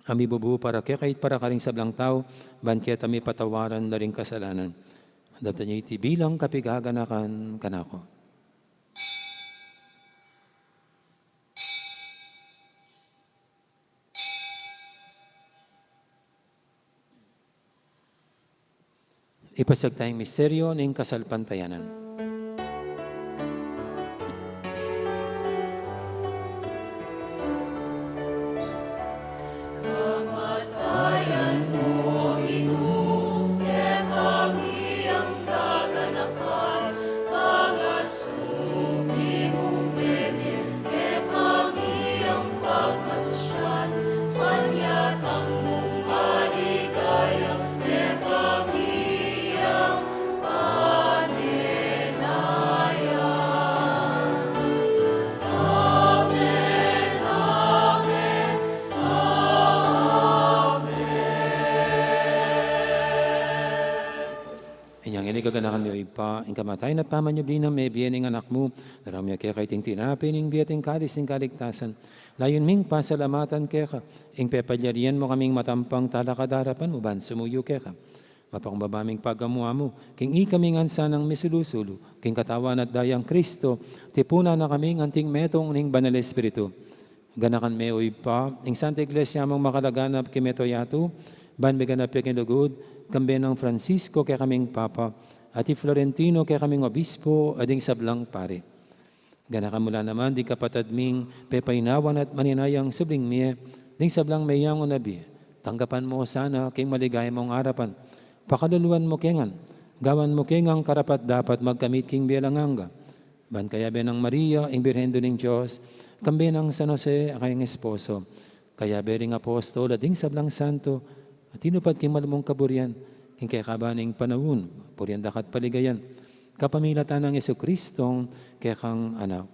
a mibubu para kekayu at para karing sablang tau, ban keta mipatawaran la ring kasalanan. Daptan ye iti bilang kapaganakan kanaku. Ipasiag taya ing misteryu ning kasalpantayanan. Kamatayan mu, Ginu, kekami yang gaganakan, pangasubli mung mebie, kekami yang pagmasusyan, panyatang mung maligaya, kekami yang panenayan. Amen, amen, amen. Inyang ini gaganakan mi, O Ibpa, ing kamatayan at pamanyubli nang mebie ning Anak mu, daraun mi keka iting tinape ning bie at ing kalis ning kaligtasan. Layun ming pasalamatan keka ing pepalyarian mu kaming matampang talakad king arapan mu ban sumuyu keka. Mapakumbaba ming pagamuan mu king ikami ngan sanang misulu-sulu king katawan at dayang Kristo, tipunan na kaming anting metung ning Banal Espiritu. Ganakan me, o Ibpa, ing Santa Iglesia mung makalaganap king mabilug a yatu, ban miganap ya king lugud, kambe nang Francisco kekaming Papa, at i Florentino kekaming Obispo, at ding sablang pari. Ganakan mu la naman ding kapatad ming pepainawan at maninayang subling mie, ding sablang meyangu na bie. Tanggapan mu sana king maligaya mung arapan. Pakaluluan mu ke ngan, gawan mu ke ngan karapat-dapat magkamit king bie alang angga. Ban kayabe nang Maria, ing Birhen Indu ning Dios, kambe nang San Jose a kayang esposo, kayabe ring apostol at ding sablang santo a tinupad king malugud mung kaburian, king kekaban ning panaun, purian da ka at paligayan, kapamilatan nang Jesucristong kekang Anak.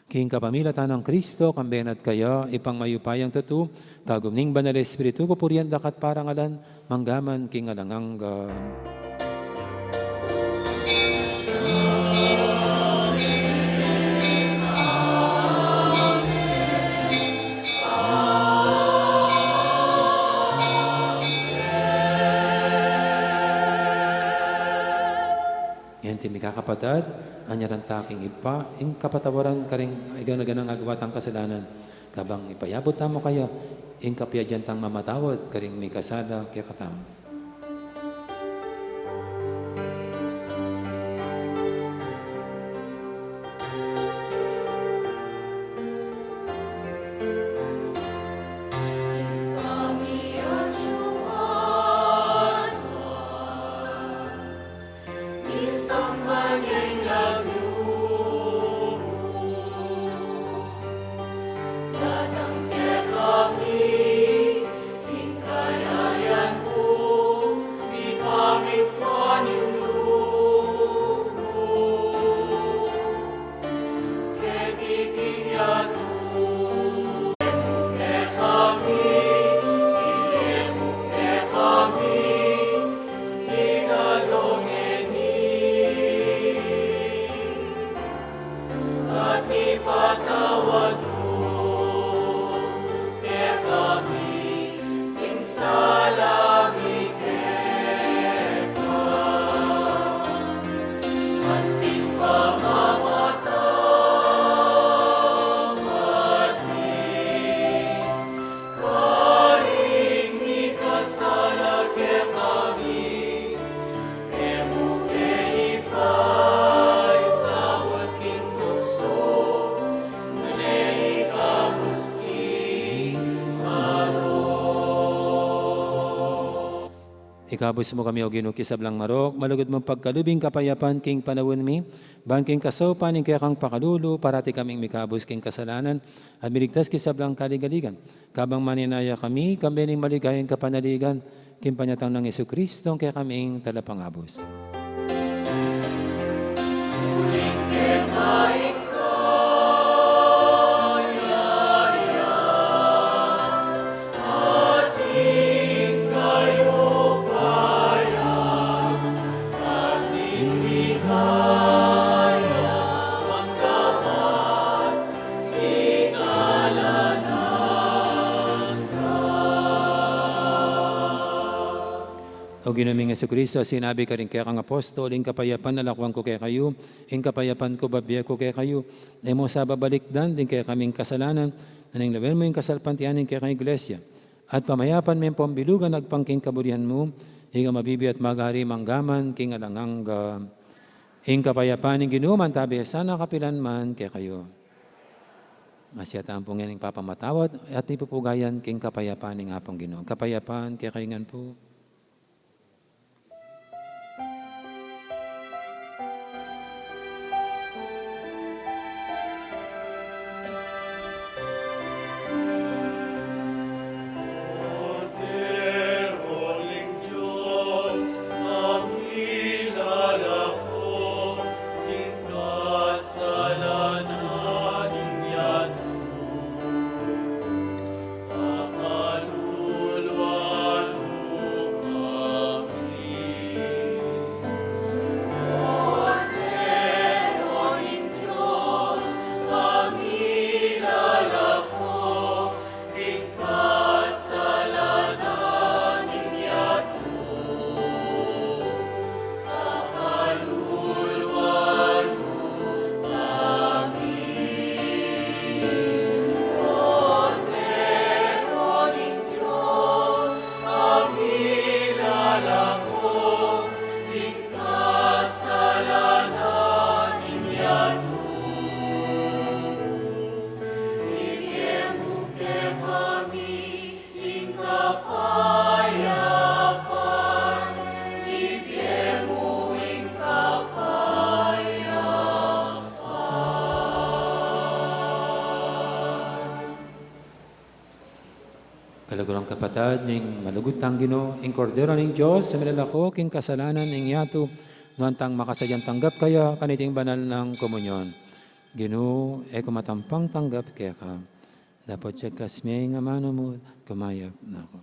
King kapamilatan nang Cristo, kambe na at kaya, Ibpang mayupayang tutu, kagum ning Banal a Espiritu, pupurian da ka at parangalan, mangga man king alang angga. Ngening mikakapatad, anyaran ta king Ibpa ing kapatawaran karing gana-ganang agawa tang kasalanan, kabang ipayabut tamu kaya ing kapiadyang mamatawad karing mikasala kekatamu. Ikabus mu kami, O Ginu, king sablang marok, malugud mung pagkalub ing kapayapan king panaun mi, ban king kasaupan ning kekang pakalulu, parati kaming mikabus king kasalanan, at miligtas king sablang kaligaligan. Kabang maninaya kami, kambe ning maligayang kapanaligan, king panyatang nang Jesucristo, ing kekaming Talapangabus. O Ginu ming Jesucristo, a sinabi karing kekang apostol, ing kapayapan lakuan ku kekayu, ing kapayapan ku babie ku kekayu, e mu sa babalikdan ding kekaming kasalanan, nune lawen mu ing kasalpantayanan ning kekang Iglesia, at pamayapan me ing pambilugan agpang king kaburian mu, ika a mabibie at magari mangga man king alang angga. Ing kapayapan ning Ginu manatili sana kapilan man kekayu. Masaya tamu pu ngening papamatawad at ipupugayan king kapayapan ning Apung Ginu. Kapayapan kekayu ngan pu. Tulang kapatad ning malugud tang Ginu, ing Kordero ning Dios, a milalako king kasalanan ning yatu, nuan tang makasadyang tanggap kaya kaniting banal nang komunyon. Ginu, e ku matampang tanggap keka, dapot siyagkas me ing amanu mu, kumayap na ku.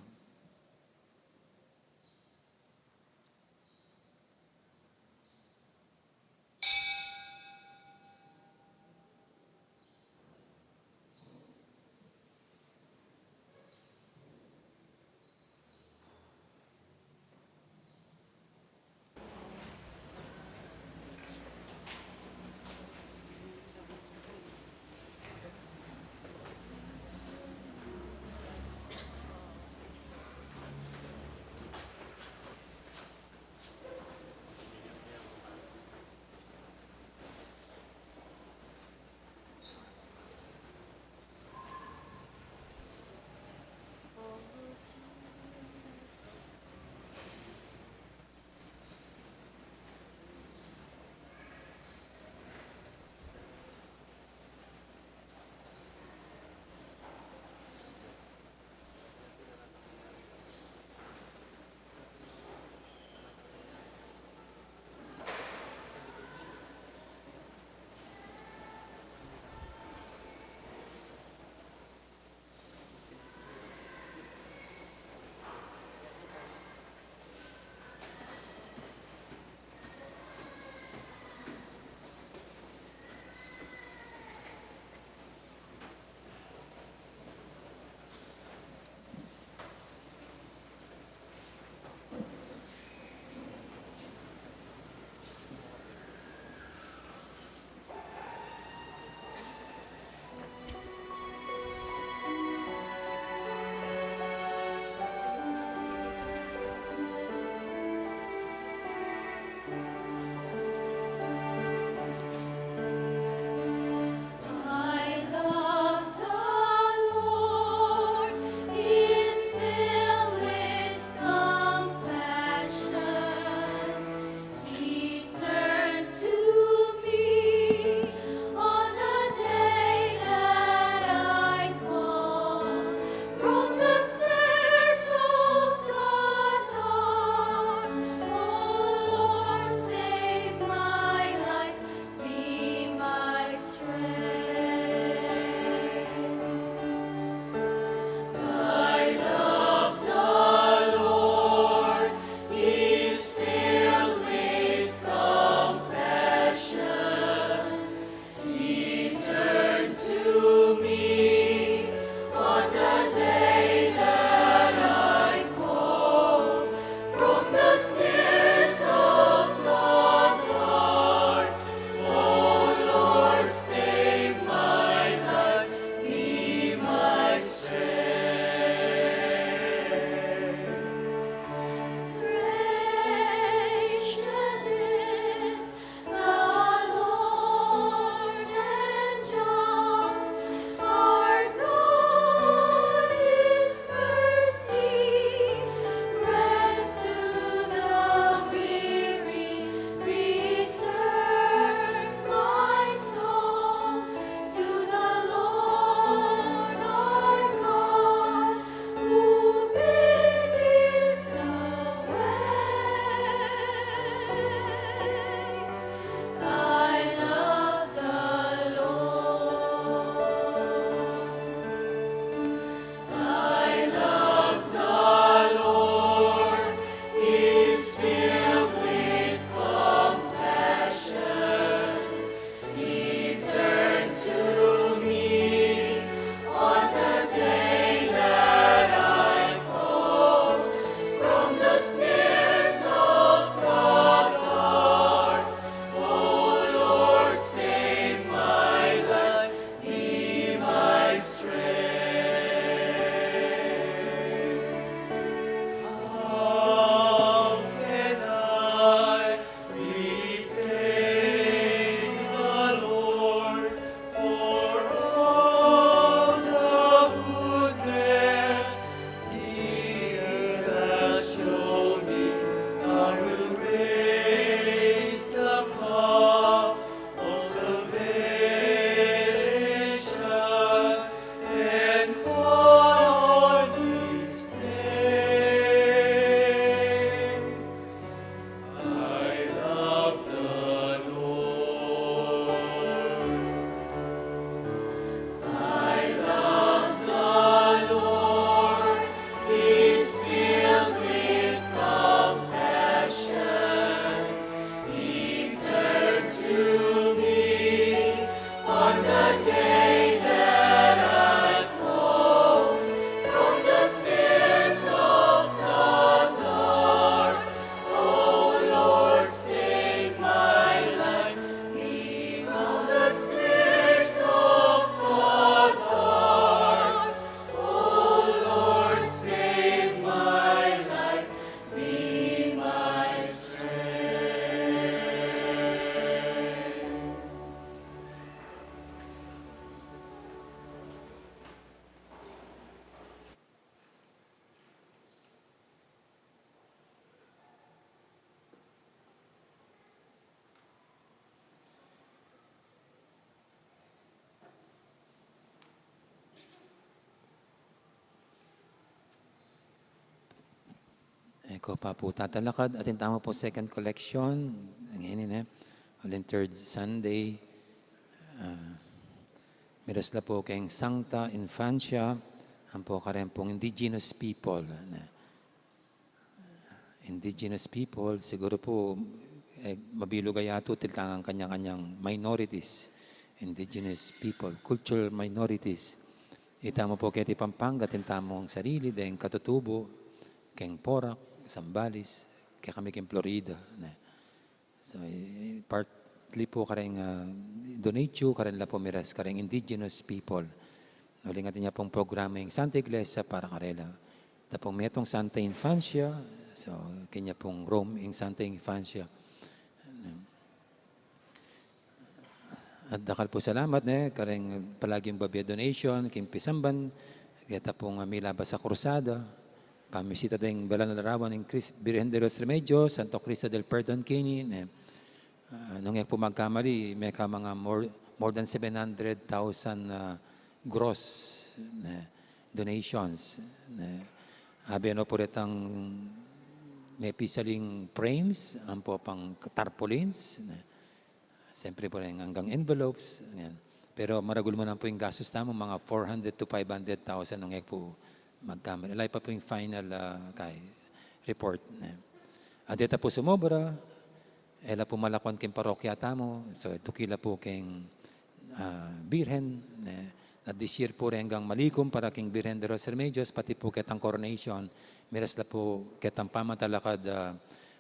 Ko pa pu tatalakad, atin tamu pu second collection, ngeni ne, uling third Sunday, ah, miras la pu keng Sancta Infancia, ampo kareng pung indigenous people, ne. Indigenous people, siguru pu, eh, mabilug a yatu, atin lang kanya-kanyang minorities, indigenous people, cultural minorities. Itamu pu keti Pampanga, atin tamung sarili, deng katutubu, keng Porac, Zambales, kekami keng Florida, ne. So, eh, partly pu kareng, ah, donate yu, kareng la pu miras kareng indigenous people. Uling atin ya pung programa ing Santa Iglesia para karela. Ita pung metung Sancta Infancia, so, keni ya pung room ing Sancta Infancia. At dakal pu salamat, ne, kareng palaging babie donation king pisamban keta pung, ah, milabas a krusada, pamisita deng banal a larawan ning Cris-, Birhen de los Remedios, Santo Cristo del Perdon keni, ne. Ah, nung e ku pu magkamali, meka mga more, more than seven hundred thousand, ah, gross, ne, donations, ne. Abe no pu retang mepisaling frames, ampo pang tarpaulins, ne. Siyempre pu reng anggang envelopes, yan. Pero maragul mu na pu ing gastus tamu, mga four hundred to five hundred thousand nung e ku pu magkamali. Ala pa pu ing final, ah, kay report, ne. At deta pu sumobra, e la pu malakwan keng parokya tamu, so, tuki la pu keng, ah, Birhen, ne. At this year pu reng anggang malikum para keng Birhen de los Remedios, pati pu ketang coronation, miras la pu ketang pamatalakad, ah,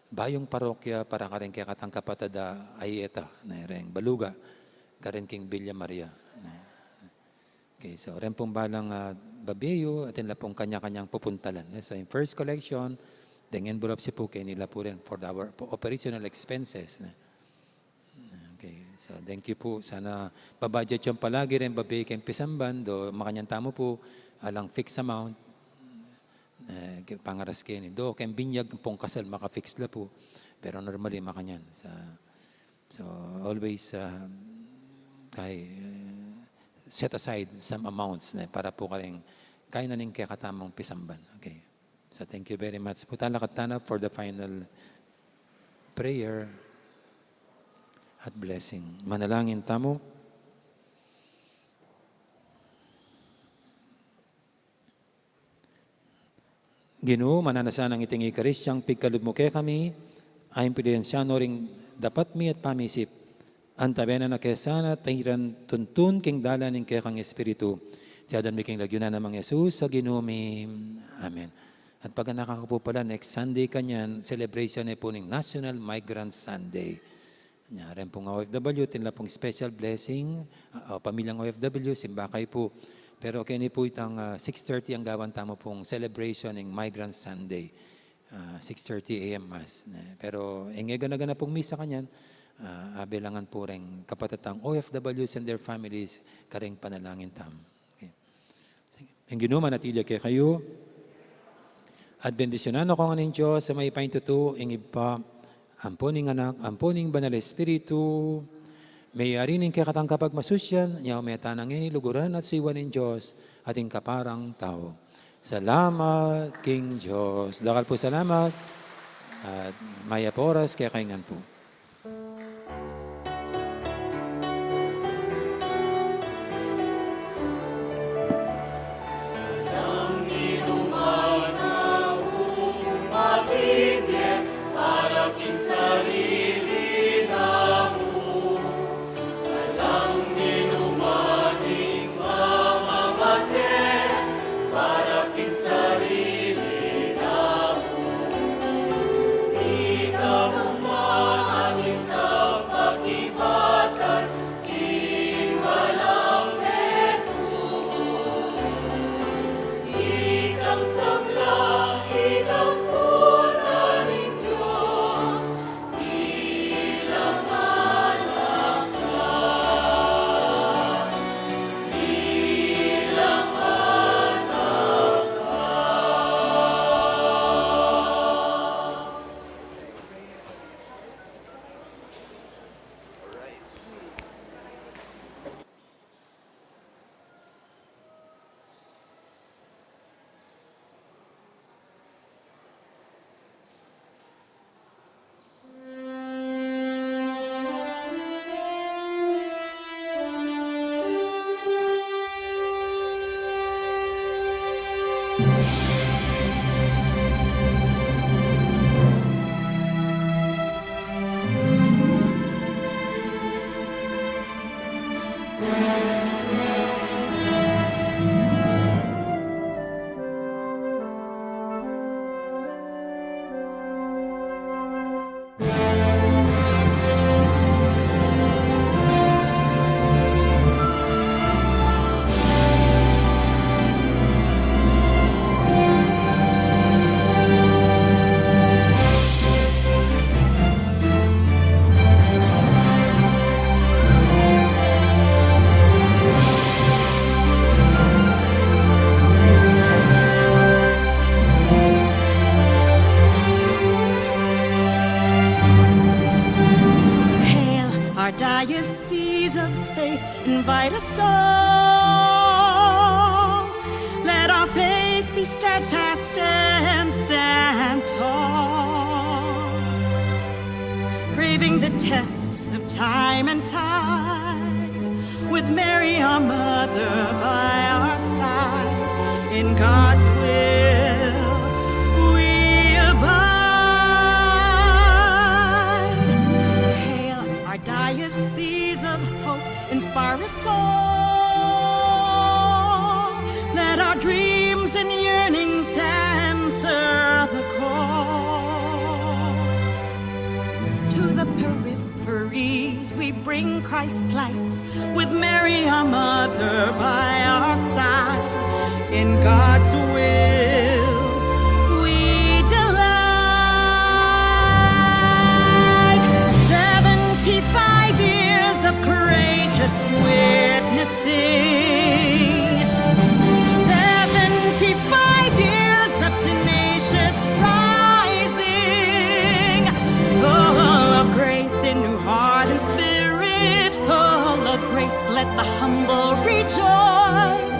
bayung parokya para kareng kekatang kapatad a Ayeta, ne, reng Baluga, kareng king Villa Maria, ne. Okay, so, reng pung balang, ah, babie yu, atin la pung kanya-kanyang pupuntalan, ne. So, ing first collection, deng envelopes yu pu, keni la pu rin for our operational expenses, ne. Okay, so, thank you pu. Sana babudget yung palagi reng babie keng pisamban, do makanyan tamu pu, alang fixed amount, eh, ke-, pangaras keni. Do, keng binyag pung kasal maka-fix la pu. Pero normally, makanyan. Sa, so, always, ah, kay, eh, set aside some amounts, ne, para pu kareng kainan ning kekatamung pisamban. Okay. So, thank you very much pu. Talakad tana for the final prayer at blessing. Manalangin tamu. Ginu, mananu sana nang iting Eukaristia, pigkalub mu kekami, a impluensyahan no ring dapat mi at pamisip, antabe na na ke sana, tairan tuntun king dalan ning kekang Espiritu. Iti adwan mi king lagyu na nang Ginu mi. Amen. At paganaka ku pu pala, next Sunday kanyan, celebration ne pu ning National Migrant Sunday. Nya, reng pung O F W, atin la pung special blessing, ah, ah, pamilyang O F W, simba kayu pu. Pero keni pu itang, ah, six thirty ing gawan tamu pung celebration ning Migrant Sunday. Ah, six thirty A M Mass, ne. Pero, e, e gana-gana pung misa kanyan, ah, abelangan pu reng kapatad tang O F Ws and their families, kareng panalangin tamu. Okay. Sige. Ing Ginu manatili ya kekayu. At bendisyunan na kayu ngan ning Dios a mayupaya king tutu, ing Ibpa, ampo ning Anak, ampo ning Banal a Espiritu. Meyari ning kekatang kapagmasusyan, nyau me tana ngeni, luguran at suyuan ning Dios, at ing kaparang tau. Salamat king Dios. Dakal pu salamat. At mayap a oras kekayu ngan pu. Invite us all. Let our faith be steadfast and stand tall. Braving the tests of time and tide, with Mary our mother by our side, in God's will we abide. Hail our diocese of hope, inspire us all. Let our dreams and yearnings answer the call. To the peripheries we bring Christ's light, with Mary our mother by our side, in God's will we delight. Seventy-five years of courageous witnessing, seventy-five years of tenacious rising, full of grace in new heart and spirit, full of grace, let the humble rejoice.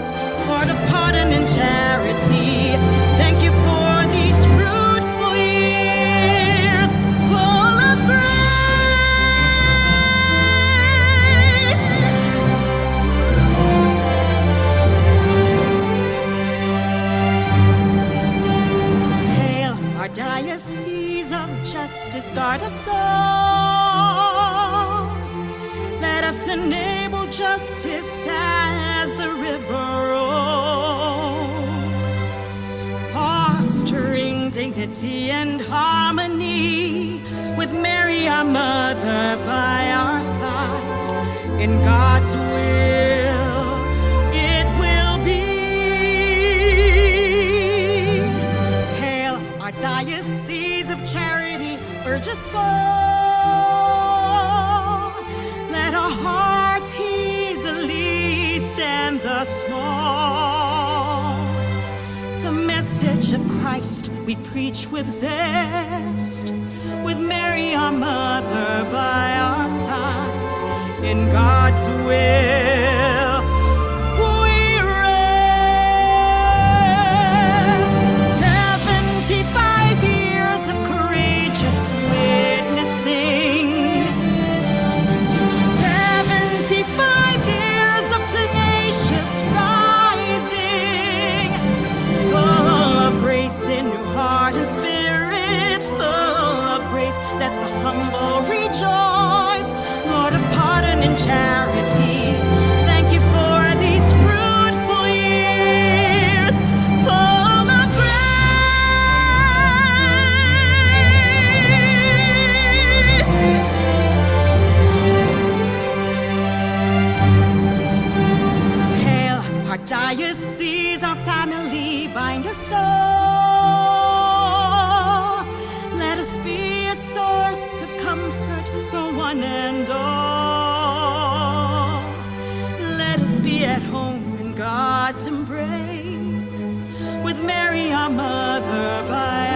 Lord of pardon and charity, thank you for these fruitful years, full of grace. Hail our diocese of justice, guard us all. Let us enable justice as the river rolls, fostering dignity and harmony, with Mary our mother by our side. In God's will it will be. Hail our diocese of charity, urge us all. Let our hearts heed the least and the small. The message of Christ we preach with zest, with Mary our mother by our side. In God's will we rest. Seventy-five years of courageous witnessing, seventy-five years of tenacious rising, full of grace in new heart and spirit, full of grace, let the humble rejoice. Lord of pardon and charity, thank you for these fruitful years, full of grace. Hail our diocese, our family, bind us all. Let us be a source of comfort for one and all. Let us be at home in God's embrace, with Mary our mother by